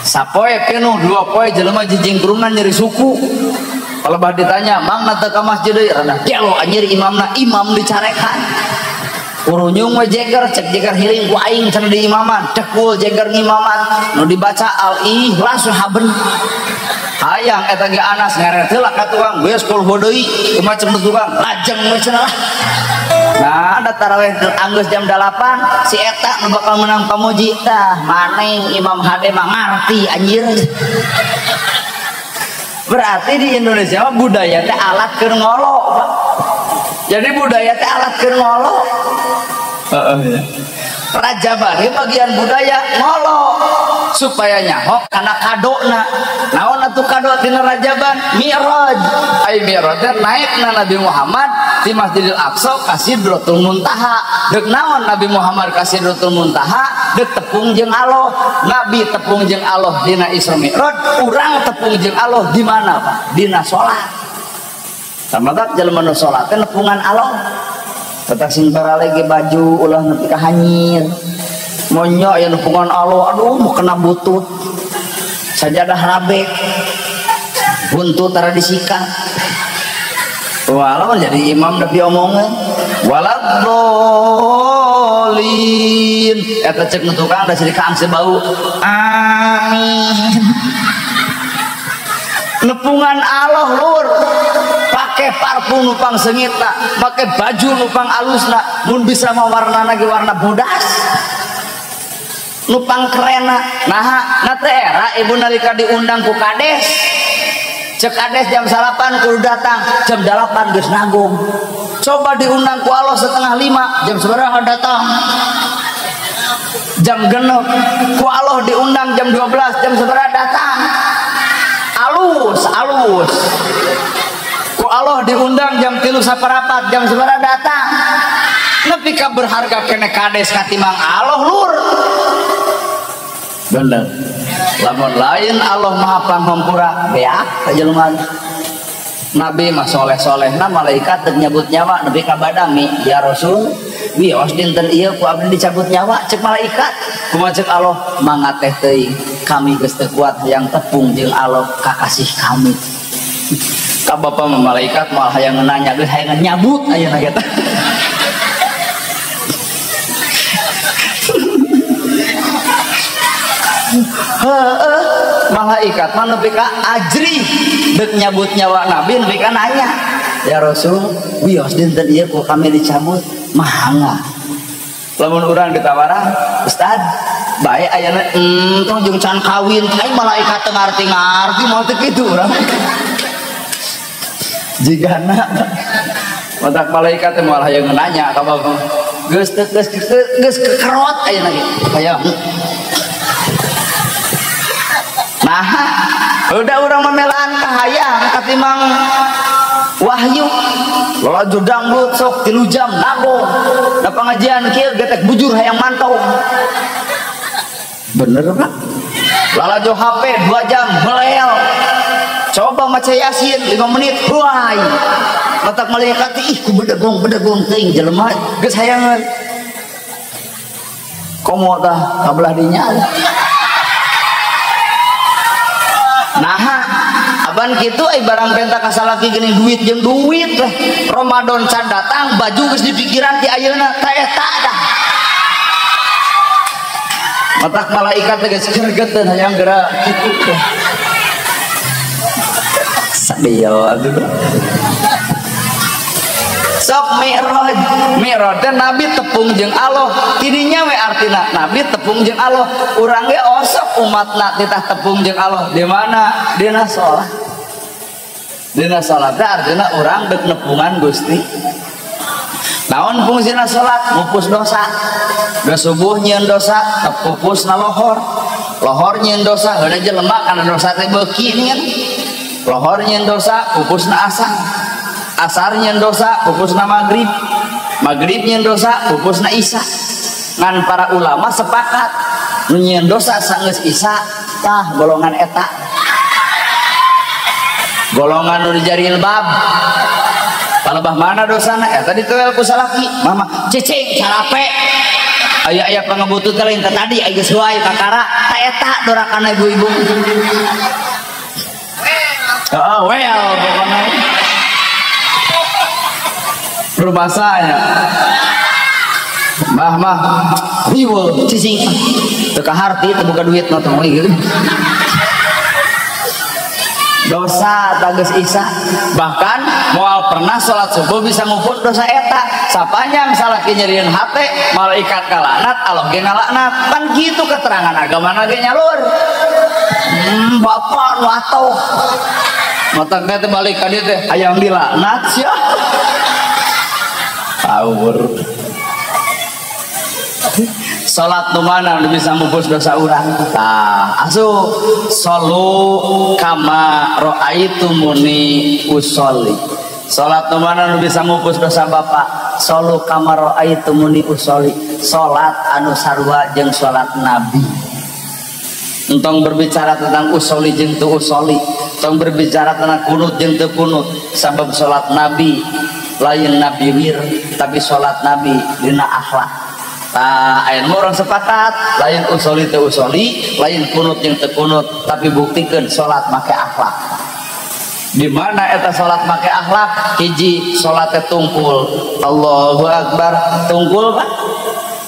Sapoe penuh dua poe jelema jijingkrungan nyeri suku. Kalau bah ditanya, mang na teu ka masjid deui, rada gelo anjir imamna, imam dicarekan. Urunyung we jeger, cek jeger hiling ku aing cenah di imaman, cekul jeger ngimaman, nu dibaca al-ikhlas haben. Hayang eta ge Anas ngeret heula ka tukang, geus kulhu deui, kumaha cem tukang, lajeng we cenah lah. Nah, ada tarawih anggeus jam 8, si eta nu bakal menang pamuji tah, maneh imam hade mah ngarti anjir. Berarti di Indonesia mah budaya teh alat keur ngolo, Pak. Jadi budaya teh alat keur ngolo. Heeh. Raja Bali bagian budaya ngolo supaya nyaho kana kadona. Naon atuh kado tina Rajaban? Mi'raj. Ai mi'raj teh naikna Nabi Muhammad di Masjidil Aqsa ka Sidratul Muntaha. Deuk naon Nabi Muhammad ka Sidratul Muntaha? Deuk tepung jeung Allah. Nabi tepung jeung Allah dina Isra Mi'raj, urang tepung jeung Allah di mana, Pak? Dina salat. Tamatak jelema nu salat teh nepungan Allah. Tetap sing baralege baju ulah nepi ka hanyir. Monyo aya nepungan Allah, aduh mau kena butut. Sajadah rabek. Buntut tara disikat. Walau jadi imam tapi omongan waladhdallin eta cek nu tukang da sirika angse bau. Amin. Nepungan Allah lur. Pakai parfum nupang sengitna, pakai baju nupang alusna, mun bisa mah warnana ge warna bodas. Nupang kerena. Nah, na teh era ibu nalika diundang ku kades. Cek kades jam 9 kudu datang, jam 8 geus nanggung. Coba diundang ku Allah 4:30, jam sabaraha datang? Jam 6 ku Allah diundang jam 12, jam sabaraha datang? Alus, alus. Ku Allah diundang jam 3:15, jam sabaraha datang? Nepi ka berharga kene kades katimbang Allah lur. Bener. Lamun lain Allah Maha Panghampura beak ka jelema. Nabi mah soleh-solehna malaikat teu nyabut nyawa nepi ka badami ya Rasul wios dinten ieu ku abdi dicabut nyawa cek malaikat kumaha cek Allah mangga teh teuing kami geus teu kuat hayang tepung jeung Allah kakasih kami. Ka bapa mah malaikat moal hayang nanya geus hayang nyabut ayeuna ge teh. Heeh, malaikat mah nepi ka ajri deuk nyabut nyawa nabi nepi ka nanya ya Rasul wios dinten ieu ku kami dicabut mangga. Lamun urang ditawaran ustad bae ayana entong jeung can kawin aing malaikat teu ngarti-ngarti moal teu kitu urang jigana otak malaikat teh moal hayang nanya ka bapak geus teu geus geus kekerot ayeuna ge hayang. Nah, udah orang memelaan kahayang katimbang wahyu. Lalajo dangdut sok 3 jam nago. Da pengajian kieu getek bujur hayang mantau. Bener Pak? Lalajo HP 2 jam belel. Coba maca Yasin 5 menit huai. Matak malaikat ih ku bedegong-bedegong teuing jelema geus hayangeun. Komo tah kabelah dinya. Nah, aban kitu ai barang penta ka salaki geuning duit jeung duit lah. Ramadan can datang baju geus dipikiran ti ayeuna ta eta dah. Matak malaikat teh geus gregeteun hayang geura kitu teh. Sadio atuh. Sok mi'raj, mi'raj teh nabi tepung jeung Allah. Tidinya we artina nabi tepung jeung Allah. Urang ge osok umatna titah tepung jeung Allah. Di mana? Dina salat. Dina salat teh artina urang deuk nepungan Gusti. Naon fungsina salat? Ngupus dosa. Geus subuh nyieun dosa, tepupusna lohor. Lohor nyieun dosa, heuna jelema kana dosa teh beuki nih kan. Lohor nyieun dosa, pupusna asar. Asar nyen dosa pupusna maghrib, maghrib nyen dosa pupusna isya. Ngan para ulama sepakat nyen dosa sanggeus isya tah golongan eta golongan nu dijaril bab palebah mana dosana eta ditoel ku salaki mama cicing carape aya-aya pangebutut teh lain tadi aya geus wae kakara ta eta dorakana ibu-ibu. Heeh, well pokona berbahasanya mah mah riweuh cicing teu kaharti teu boga duit mah tong gitu. Dosa tageus isya bahkan moal pernah salat subuh bisa nguput dosa eta sapanjang salaki nyerieun hate malaikat kalaknat Allah ge ngalaknat pan kitu keterangan agama ge nyalur. Bapak nu atoh matak teh balik ka dieu teh hayang dilaknat sia. Tawur. Salat nu mana nu bisa mupus dosa urang? Tah, asup solu kama raaitumuni usolli. Salat nu mana nu bisa mupus dosa bapak? Solu kama raaitumuni usolli. Salat anu sarua jeung salat nabi. Entong berbicara tentang usolli jeung teu usolli, entong berbicara tentang kunut jeung teu kunut, sabab salat nabi lain nabi wir tapi salat nabi dina akhlak. Tah aya nu urang sepakat lain usoli teu usoli, lain kunut jeung teu kunut, tapi buktikeun salat make akhlak. Di mana eta salat make akhlak? Hiji salat teh tungkul. Allahu akbar, tungkul Pak.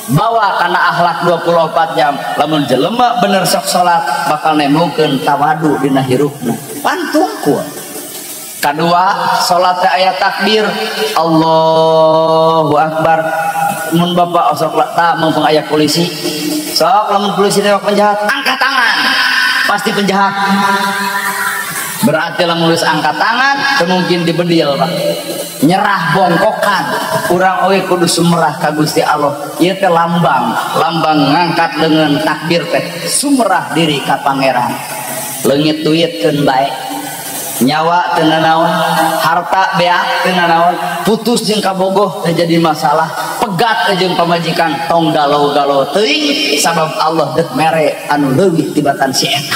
Bawa kana akhlak 24 jam. Lamun jelema bener sok salat bakal nemukeun tawadu dina hirupna. Pan tungkul. Kedua, salat teh aya takbir Allahu akbar. Mun bapak osok tak mumpung aya polisi. Sok lamun polisi nembak penjahat, angkat tangan. Pasti penjahat. Berarti lamun geus angkat tangan, teu mungkin dibedil, Pak. Nyerah bongkokan. Urang oge kudu sumerah ka Gusti Allah. Ieu teh lambang, lambang ngangkat dengan takbir teh sumerah diri ka Pangeran. Leungit duitkeun bae. Nyawa teu nanaon, harta beak teu nanaon, putus jeung kabogoh teu jadi masalah, pegat jeung pamajikan tong galau-galau teuing sabab Allah deuk mere anu leuwih tibatan si eta.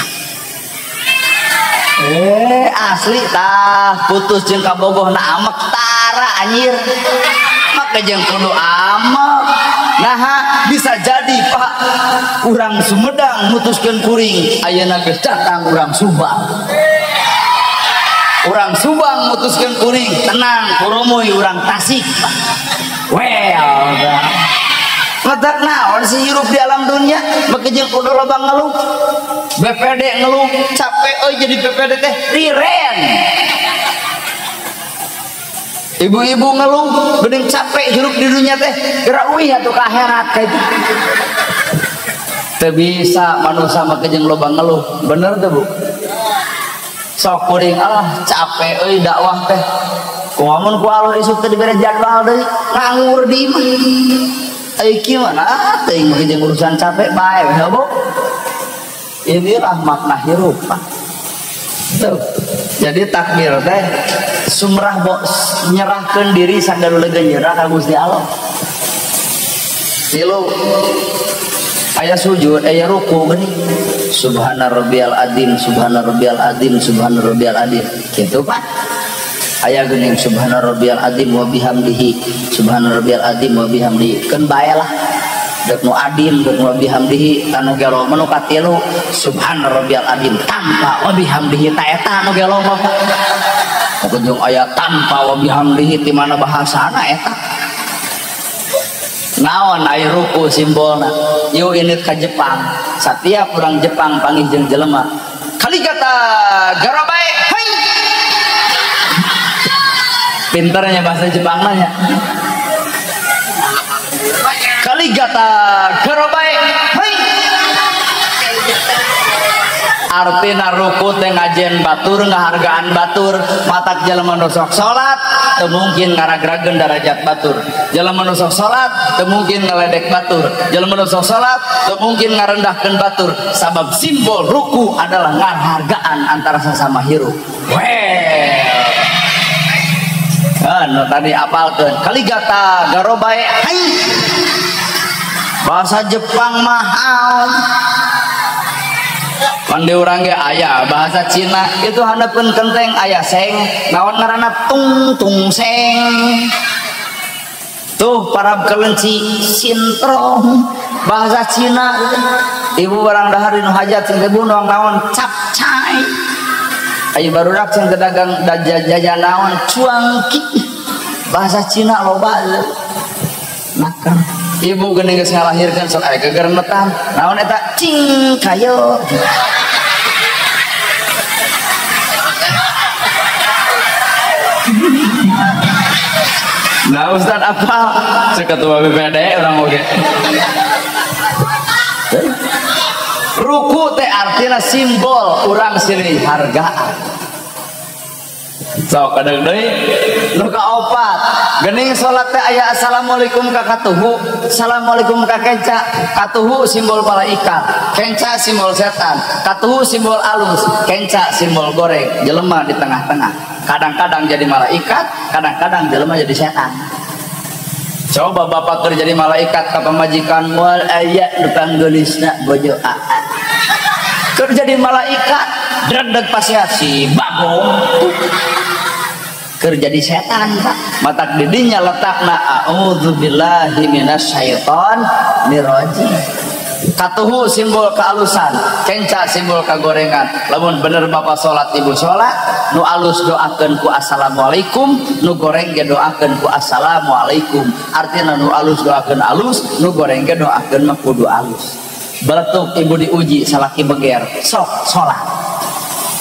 Asli tah putus jeung kabogoh na amek tara anjir. Maka jeung kudu amek. Nah, bisa jadi Pak urang Sumedang mutuskeun kuring ayeuna geus datang urang Subang. Urang Subang mutuskeun kuring tenang kurumuy urang Tasik. Well, matak naon sih hirup di alam dunia make jeung kudu loba ngeluh. BPD ngeluh, capek euy jadi BPD teh riren. Ibu-ibu ngeluh, geuning capek hirup di dunia teh, geura uih atuh ka akhirat ka itu. Teu bisa manusia make jeung loba ngeluh, bener teu Bu? Sok kuring ah capek euy dakwah teh. Kumaha mun ku Allah isuk teh dibere jadwal deui, nganggur di imah. Euy kieu mah nah teuing make jeung urusan capek bae we Bu. Inilah makna hirup Pak. Tuh. Jadi takbir teh sumrah nyerahkeun diri sagalulegeun nyerah ka Gusti Allah. Tilu aya sujud, aya ruku geuning. Subhana rabbiyal azim, subhana rabbiyal azim, subhana rabbiyal azim. Kitu Pak. Aya geuning subhana rabbiyal azim wa bihamdihi, subhana rabbiyal azim wa bihamdihi. Keun bae lah. Dek nu adim, dek nu bihamdihi, tanu gelo mah nu katilu subhana rabbiyal azim tanpa wa bihamdihi ta eta nu gelo mah Pak. Jeung aya tanpa wa bihamdihi ti mana bahasana eta. Naon aya ruku simbolna? Yuk ini ka Jepang. Satiap urang Jepang panggih jeung jelema. Kaligata garabae hai. Pinternya bahasa Jepang mah nya. Kaligata garabae hai. Artina ruku teh ngajen batur ngahargaan batur, matak jelema nu sok salat teu mungkin ngaragrageun darajat batur, jelema nu sok salat teu mungkin ngaledek batur, jelema nu sok salat teu mungkin ngarendahkeun batur, sabab simbol ruku adalah ngahargaan antara sesama hirup. Well, nu tadi apalkeun kaligata garobae hai. Bahasa Jepang mahal. Pandi urang ge aya bahasa Cina itu handapeun kenteng aya seng naon ngaranna tung tung seng. Tuh parab kelenci sintrong bahasa Cina. Ibu barang dahar dinu hajat sing teh bunuh naon capcai. Aya barudak sing teh dagang jajan naon cuangki. Bahasa Cina loba nakar. Ibu geuning geus ngalahirkeun sok aya gegerenetan naon eta cing kayo. Nah Ustaz apa? Ketua BPD orang oge. Ruku teh artinya simbol urang silih hargaan. Sok kadang deui nu kaopat geuning salat teh aya assalamualaikum ka katuhu, assalamualaikum ka kenca. Katuhu simbol malaikat, kenca simbol setan, katuhu simbol alus, kenca simbol goreng. Jelema di tengah-tengah. Kadang-kadang jadi malaikat, kadang-kadang jelema jadi setan. Coba bapak kerja jadi malaikat ka pamajikan moal aya nu panggelisna bojo aa. Kerja jadi malaikat dredeg pasiat si bagong. Kerja di setan Pak. Matak didinya letakna a'udzubillahi minasyaitonirrajim. Katuhu simbol kealusan, kenca simbol kegorengan. Lamun bener bapak salat ibu salat, nu alus doakeun ku assalamualaikum, nu goreng ge doakeun ku assalamualaikum. Artinya nu alus doakeun alus, nu goreng ge doakeun mah kudu alus. Beletuk ibu diuji salaki beger, sok salat.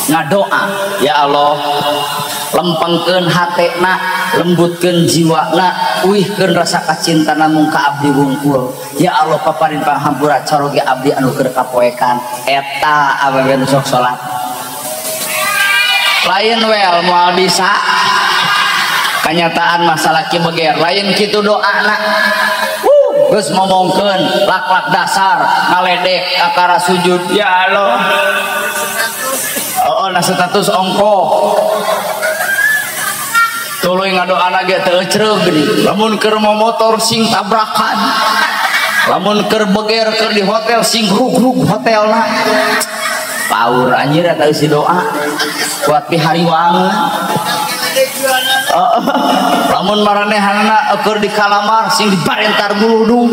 Ngadoa, ya Allah, lempengkeun hatena, lembutkeun jiwana, uihkeun rasa kacintana mung ka abdi wungkul. Ya Allah paparin panghampura caroge abdi anu keur kapoekan. Eta awewe nu sok salat. Lain wel moal bisa. Kenyataan masalah ki beger, lain kitu doana. Geus ngomongkeun lak-lak dasar, ngaledek akara sujud, ya Allah. Oh, Na status ongko. Tuluy ngadoana ge teu ecreug geuning. Lamun keur motor sing tabrakan. Lamun keur beger keur di hotel sing rug-rug hotelna. Paur anjir eta eusi doa. Kuat pihariwangeun. Lamun maranehanna keur di kalamar sing dibarentar guludung.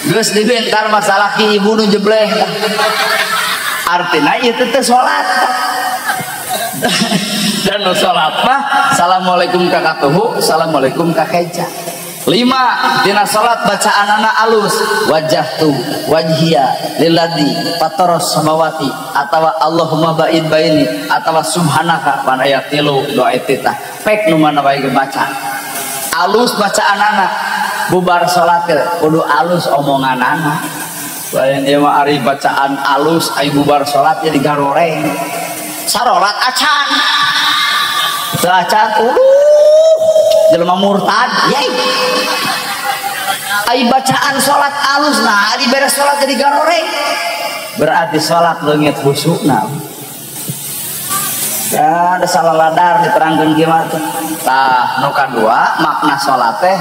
Geus dibentar masalah ki ibu nu jebleh. Artina ieu teh salat. Dan nu salat mah assalamualaikum ka katuhu, assalamualaikum ka keca. 5 dina salat bacaanana alus wajjahtu wajhiya lilladzi fataras samawati atawa Allahumma ba'id baini atawa subhanaka pan aya 3 doa eta pek nu mana wae baca alus bacaanana bubar salat kudu alus omonganana lain ieu mah ari bacaan alus ai bubar salat jadi garoreng sarolat acan teu acan jelema murtad yai ai bacaan salat alus nah ari beres salat jadi garoreng berarti salat leungit khusukna ya ada salah ladar diterangkeun kieu mah tah nu kadua makna salat teh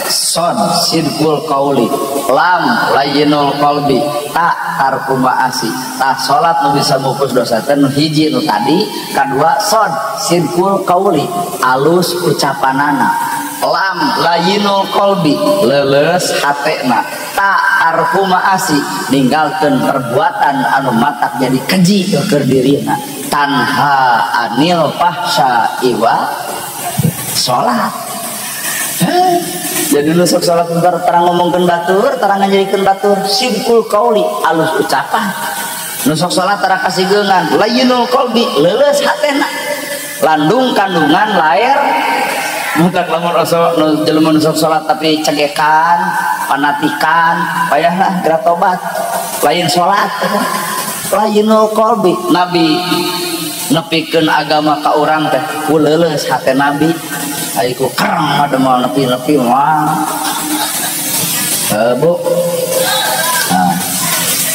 son sidqul qauli lam layyinul qalbi ta tarku ma'asi tah salat nu bisa mupus dosa teh nu hiji nu tadi kadua son sidqul qauli alus ucapanana lam layyinul qalbi leuleus hatena ta tarku ma'asi ninggalkeun perbuatan anu matak jadi keji keur dirina tanha anil fahsya iwa salat. Jadi nu sok salat bentar terang ngomongkeun batur, terang ngajadikeun batur, sidqul qauli alus ucapan. Nu sok salat tara kasigeungan, layyinul qalbi leuleus hatena. Landung kandungan laer mutak lamun osok nu jelema nu sok salat tapi cegekan, panatikan, payahlah geura tobat. Lain salat. Layyinul qalbi Nabi nepikeun agama ka urang teh ku leuleus hate Nabi ai ku kereng mah nepi-nepi mah bu nah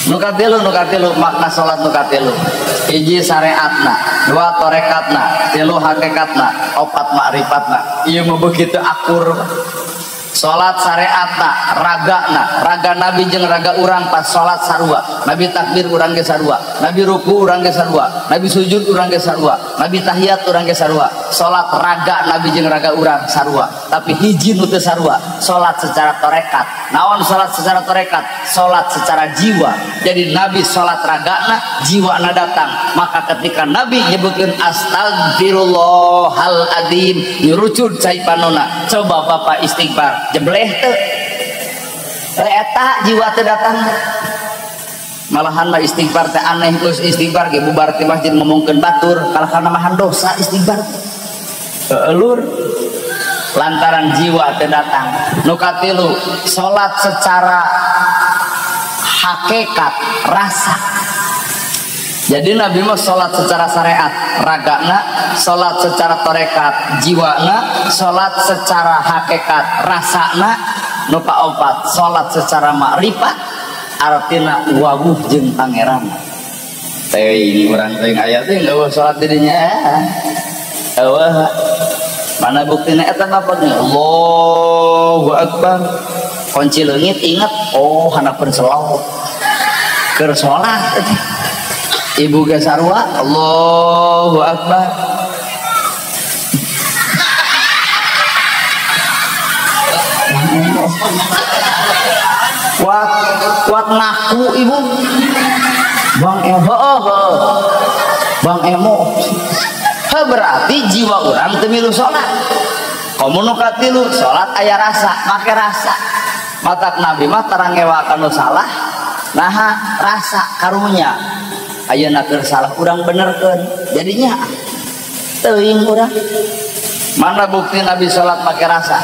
nu katilu makna salat nu katilu hiji syariatna 2 torekatna 3 hakikatna 4 makrifatna ieu mah begitu akur. Salat syariatna ragana raga nabi jeung raga urang pas salat sarua nabi takbir urang ge sarua nabi ruku urang ge sarua nabi sujud urang ge sarua nabi tahiyat urang ge sarua salat raga nabi jeung raga urang sarua tapi hiji nu teu sarua salat secara tarekat naon salat secara tarekat salat secara jiwa jadi nabi salat ragana jiwana datang maka ketika nabi nyebutkeun astagfirullahal adzim nyurucud cai panona coba bapak istighfar jebleh teu eta jiwa teu datang malahan mah istighfar teh aneh geus istighfar ge bubar ti masjid ngomongkeun batur kalah kana mahan dosa istighfar lur lantaran jiwa teu datang nu katilu salat secara hakikat rasa. Jadi Nabi mah salat secara syariat ragana, salat secara tarekat jiwana, salat secara hakikat rasana, nu kaopat salat secara makrifat artina wawuh jeung pangeran. Teuing urang teuing aya teh eueuh salat di dinya. Eueuh. Mana buktina eta bapak nih? Allahu akbar. Kunci leungit inget, oh hanapeun selawat. Keur salat ibu ge sarua Allahu akbar. Kuat kuat ngaku ibu. Bang Emo, Bang Emo. Berarti jiwa urang teu milu salat. Komo nu katilu salat aya rasa, make rasa. Matak Nabi mah tarang ngewakan nu salah, naha rasa karunya. Ayeuna keur salah urang benerkeun. Jadinya teuing urang. Mana bukti Nabi salat make rasa?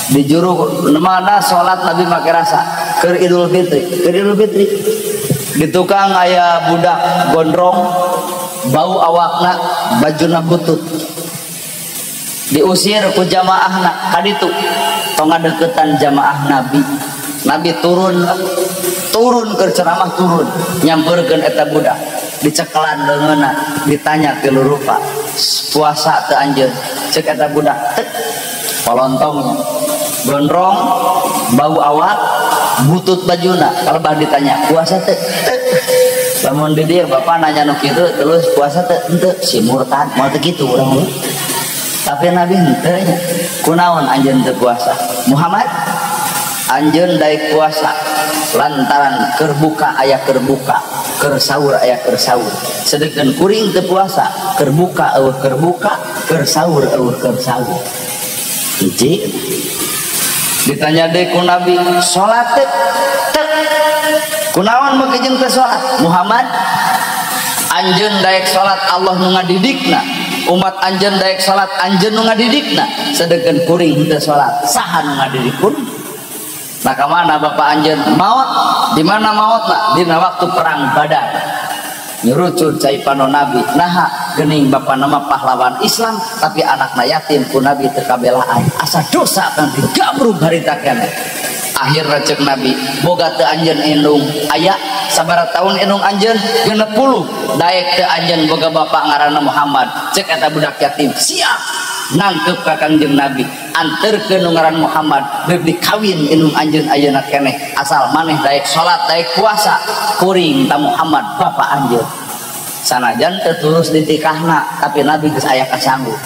Di juru mana salat Nabi make rasa? Keur Idul Fitri, keur Idul Fitri. Di tukang aya budak gondrong, bau awakna, bajuna butut. Diusir ku jamaahna kaditu. Tong ngadeukeutan jamaah Nabi. Nabi turun, turun ke ceramah turun, nyamperkeun eta budak. Dicekelan leungeunna, ditanya tilu rupa. Puasa teu anjeun? Ceuk eta budak teu. Polontong gondrong, bau awak, butut bajuna. Palebah ditanya, puasa teu? Teu. Lamun di dieu bapak nanya nu kitu terus puasa teu? Henteu, si murtad moal teu kitu urang mah. Tapi Nabi henteu nya. Kunaon anjeun teu puasa? Muhammad anjeun daek puasa lantaran keur buka aya keur buka, keur sahur aya keur sahur. Sedengkeun kuring teu puasa, keur buka eueuh keur buka, keur sahur eueuh keur sahur. Hiji. Ditanya deui ku Nabi, salat teu? Teu. Kunaon meuki jeung teu salat? Muhammad anjeun daek salat Allah nu ngadidikna, umat anjeun daek salat anjeun nu ngadidikna, sedengkeun kuring henteu salat, saha nu ngadidik kuring? Nah ka mana bapak anjeun maot? Di mana maotna? Dina waktu perang Badar. Nyurucut cai panon Nabi. Naha geuning bapak nama pahlawan Islam tapi anakna yatim ku Nabi teu kabelaan. Asa dosa kan digamrug harita keneh. Akhirna ceuk Nabi, boga teu anjeun indung aya sabaraha taun indung anjeun? 60. Daek teu anjeun boga bapak ngaranna Muhammad. Ceuk eta budak yatim, siap nangkep ka Kangjeng Nabi, anterkeun nu ngaran Muhammad, deuk dikawin indung anjeun ayeuna keneh, asal maneh daek salat daek puasa, kuring ta Muhammad bapak anjeun. Sanajan teu tulus ditikahna, tapi Nabi geus aya kasanggup.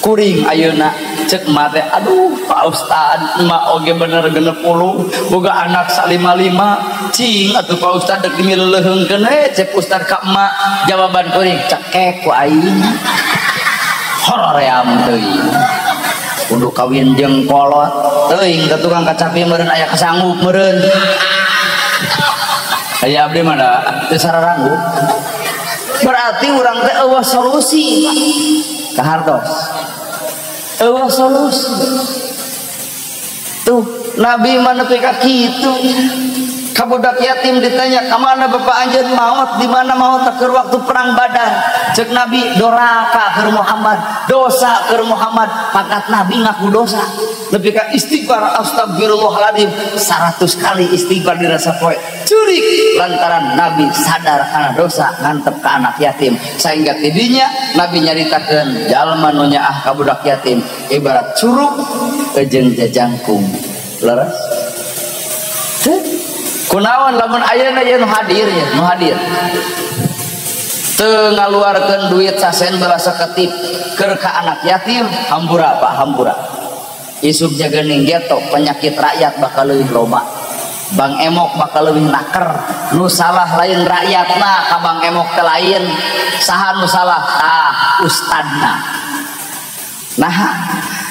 Kuring ayeuna ceuk emak teh, aduh Pak Ustad, emak oge bener 60, boga anak 55, cing atuh Pak Ustad deuk dimileuleheungkeun we ceuk Ustad ka emak, jawaban kuring cekek ku aing. Horoream teuing. Kudu kawin jeung kolot teuing ka tukang kacapi meureun aya kasanggup meureun. Aya abdi mah da teu sararanggup. Berarti urang teh eueuh solusi kahartos. Eueuh solusi. Tuh Nabi mah nepi ka kitu. Ka budak yatim ditanya, "Ka mana bapak anjeun maot? Di mana maot keur waktu perang Badar?" Ceuk Nabi, "Doraka keur Muhammad, dosa keur Muhammad." Pangkat Nabi ngaku dosa. Nepi ka istighfar astagfirullahaladzim 100 kali istighfar dirasa poe. Ceurik lantaran Nabi sadar kana dosa ngantep ka anak yatim. Sehingga tidinya Nabi nyaritakeun jalma nu nyaah ka budak yatim ibarat curug jeung jajangkung. Leres? Teu. Kunaon lamun ayeuna ieu nu hadir ya, nu hadir. Teu ngaluarkeun duit sasen bala saketip keur ka anak yatim, hampura Pak, hampura. Isuk jaga ning geto penyakit rakyat bakal leuwih loba. Bang Emok bakal leuwih naker. Nu salah lain rakyatna ka Bang Emok teh lain. Saha nu salah? Tah ustadna. Nah,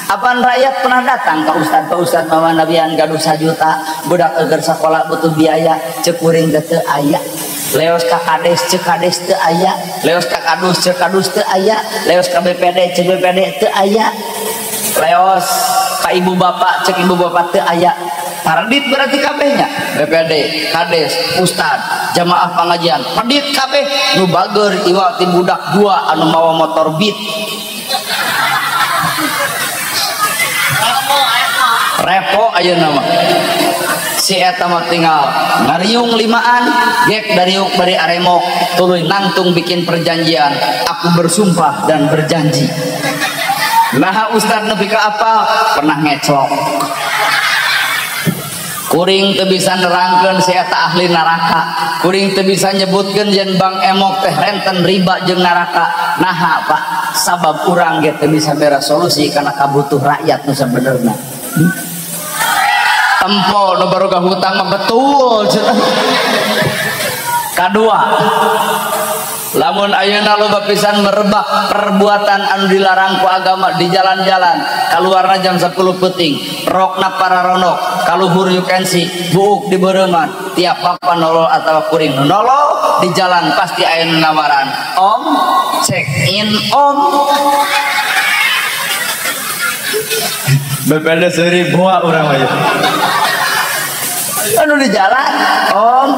apaan rakyat pernah datang ke ustad, Pak Ustad mama nabian gaduh 1 juta, budak eger sekolah butuh biaya, ceuk kuring teh teu aya. Leos ka kades, ceuk kades teu aya. Leos ka kadus, ceuk kadus teu aya. Leos ka BPD, ceuk BPD teu aya. Leos ka ibu bapak, ceuk ibu bapak teu aya. Paradit berarti kabehnya. BPD, kades, ustad, jamaah pengajian, pedit kabeh nu bager iwal ti budak dua anu mawa motor Beat. Repo ayeuna mah. Si eta mah tinggal ngariung limaan, gek dariuk bari aremok, tuluy nangtung bikin perjanjian, aku bersumpah dan berjanji. Nah ustad nepi ka apa? Pernah ngeclok. Kuring teu bisa nerangkeun si eta ahli neraka. Kuring teu bisa nyebutkeun yen Bang Emok teh renten riba jeung neraka. Naha Pak, sabab urang ge teu bisa bera solusi kana kabutuh rakyat nu sabenerna. Tempo nu baroga hutang mah betul. Kadua, lamun ayeuna loba pisan merebak perbuatan anu dilarang ku agama di jalan-jalan, kaluarna jam 10 peuting, rokna pararonok, kaluhur you can see, buuk di beureman, tiap papa nolol atawa kuring nu nolol di jalan pasti aya nu nawaran, "Om, check in om." BPD seuri boa urang mah. Anu di jalan, "Om,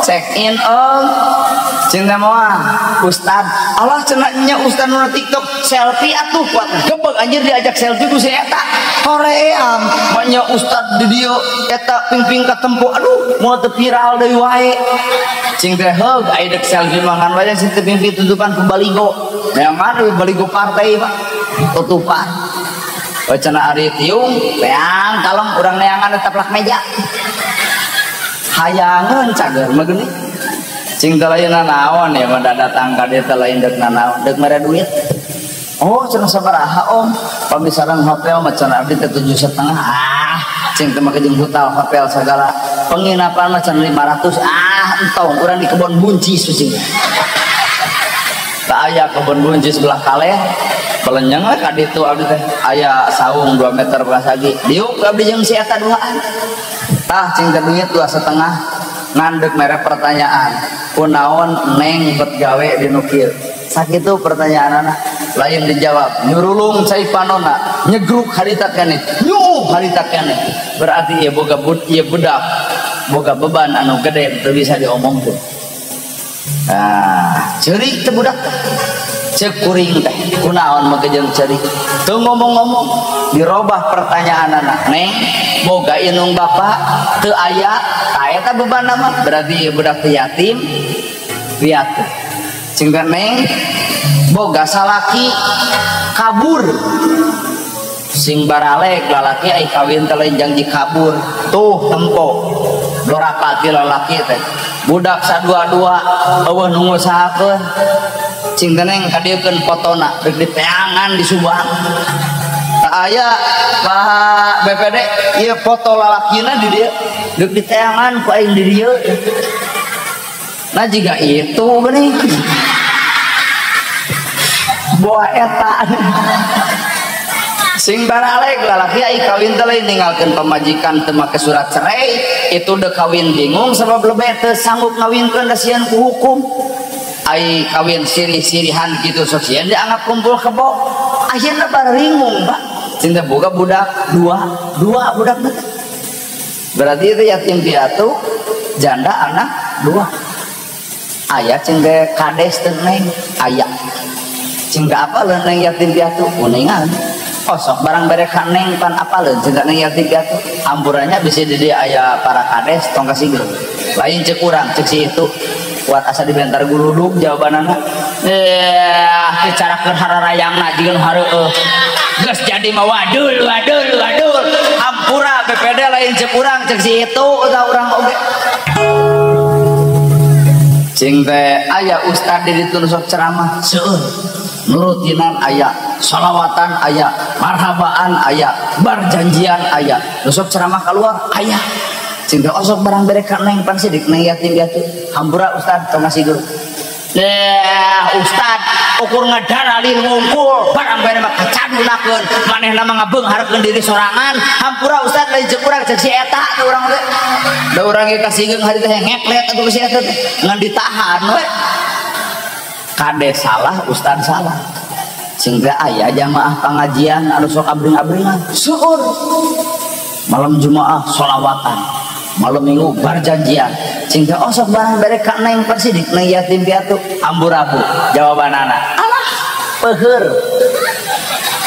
check in om." Cinta moal, ustad. Allah cenah nya ustad nu TikTok Selfie atuh kuat gebeg anjir diajak selfie ku si eta. Hoream manya ustad di dieu eta pingping katempo aduh moal teu viral deui wae. Cing teh heug aya deuk selfie mangan wae sing teu pingping tutupan ku baligo. Neangan we baligo partai Pak. Tutupan. Wacana ari tiung teang kalem urang neangan eta plak meja. Hayangeun cager mah geuning. Cing teh lain nanaon ya mah datang ka dieu teh lain deuk nanaon, deuk mere duit. Oh cenah sabaraha om, pamisaran hotel mah cenah abdi teh 7,5. Ah, cing teh make jeung hotel hotel sagala. Penginapan mah cenah 500. Ah, entong urang di kebon buncis cing. Tak aya kebon buncis sebelah kaleh. Pelenyeng lah ka ditu abdi teh aya saung 2 meter persegi. Diuk abdi jeung si eta duaan. Tah cing teh duit 2,5 ngandek mere pertanyaan. Kunaon neng bet gawe di nu kieu? Sakitu pertanyaanana lain dijawab. Nyurulung cai panona, nyegruk harita keneh, nyuuh harita keneh. Berarti ieu boga ieu budak boga beban anu gede teu bisa diomongkeun. Nah, ceurik teh budak teh. Ceuk kuring teh kunaon make jeung ceurik. Teu ngomong-ngomong dirobah pertanyaanana. Neng boga indung bapak teu aya, tah eta bebanna mah. Berarti ieu budak teh yatim piatu. Cing teh neng boga salaki kabur. Sing baralek lalaki ai kawin teh lain janji kabur. Tuh tempo doraka ti lalaki teh. Budak sadua-dua eueuh nu ngusahakeun. Cing teh neng kadieukeun fotona rek diteangan di Subang. Tak aya Pak BPD ieu foto lalakina di dieu rek diteangan ku aing di dieu. Nah jika itu geuning boa eta sing baralek lalaki ai kawin teh lain ninggalkeun pamajikan teu make surat cerai itu deuk kawin bingung sabab lebeh teu sanggup ngawinkeun da sieun ku hukum. Ai kawin sirih-sirihan kitu sok sieun dianggap kumpul kebo. Akhirna baringung Pak. Cing teh boga budak dua budak teh. Berarti itu yatim piatu janda anak dua. Aya cing teh kades teh neng aya. Cing teh apaleun neng yatim piatu kuningan. Osok barang bere ka neng pan apaleun cing teh neng yatim piatu. Ampurannya bisa di dieu aya para kades tong kasigeun. Lain ceuk urang ceuk si itu. Kuat asa dibentar guruduk jawabanana. Dicarakeun hararayangna jiga nu hareueuh. Geus jadi mah wadul wadul wadul. Ampura BPD lain ceuk urang ceuk si itu tah urang oge. Cing teh aya ustad di ditu nu sok ceramah seueur. Nurutinan aya, sholawatan aya, marhabaan aya, barjanjian aya. Nu sok ceramah keluar aya. Cing teh osok barang bere ka neng pan sidik neng yatim piatu. Hampura ustad tong ngasih guru. Ustad ukur ngadaralin wungkul barang bere mah kacadunakeun manehna mah ngabeungharkeun diri sorangan. Hampura ustad lain ceuk urang ceuk si eta teh urang teh. Da urang ge kasigeung hari teh ngeplet atuh si eta teh ngan ditahan we. Kades salah, ustad salah. Cing teh aya jamaah pangajian anu sok abring-abringan. Seueur. Malam Jumaah sholawatan. Malam Minggu barjanjian. Cing teh osok barang bere ka neng persidik neng yatim piatu. Amburabu jawabanana. Alah, peuheur.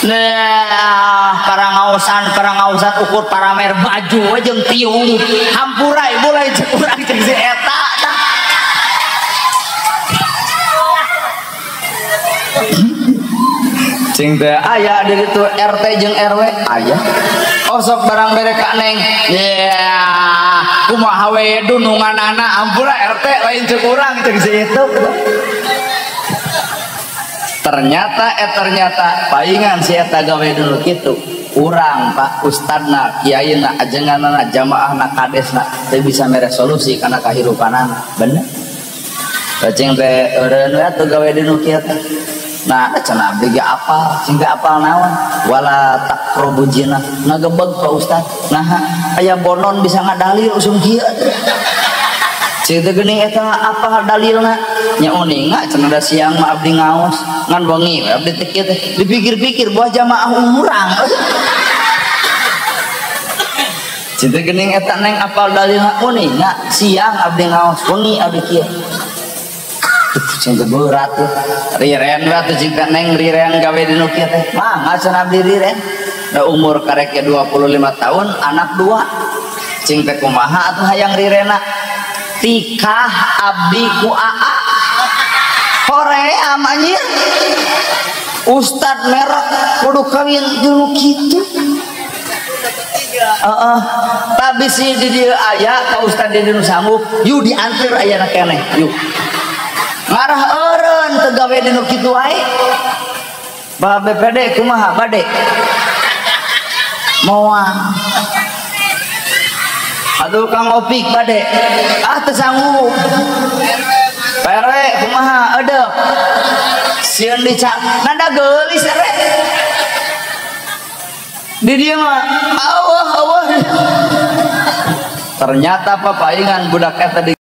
Nah, parangausan ukur paramer baju we jeung tiung. Hampura ibu lain ceuk urang ceuk si eta tah. Cing teh aya di ditu RT jeung RW aya. Osok barang bere ka neng. Yeah, kumaha we dununganana ampura RT lain ceuk urang ceuk si itu. Ternyata ternyata paingan si eta gawe dulu kitu. Urang Pak ustadna, kiaina, ajenganana, jamaahna, kadesna teu bisa mere solusi kana kahirupanana. Bener? Cing teh eureun we atuh gawe dinu kieu teh. Nah, cenah abdi ge apal, cing teh apal naon? Wala taqrabu zina. Ngagebeg Pak Ustad. Nah, aya bonon bisa ngadalil usum kieu. Cing teh geuning eta apal dalilna? Nya uninga cenah da siang mah abdi ngaos, ngan wengi abdi teh kieu teh. Dipikir-pikir buah jamaah urang. Cing teh geuning eta neng apal dalilna uninga siang abdi ngaos, wengi abdi kieu. Duh, cing berat tuh. Riren lah tuh cing neng riren gawe di nu kieu teh. Mangga cenah abdi riren. Da umur karek 25 tahun, anak 2. Cing teh kumaha atuh hayang rirena? Tikah abdi ku aa. Hoream anjir. Ustad merek kudu kawin jeung nu kitu. Heeh. Tapi si di dieu aya ka ustad di dieu nu sanggup, yu dianteur ayana keneh, yuk. Ngarah eureun teu gawe di nu kitu wae. Ba BPD kumaha bade? Moal. Aduh Kang Opik bade. Ah teu sanggup. PRW kumaha edep. Sieun dicak nanda geulis RW. Di dieu mah Allah Allah. Ternyata papaingan budak eta di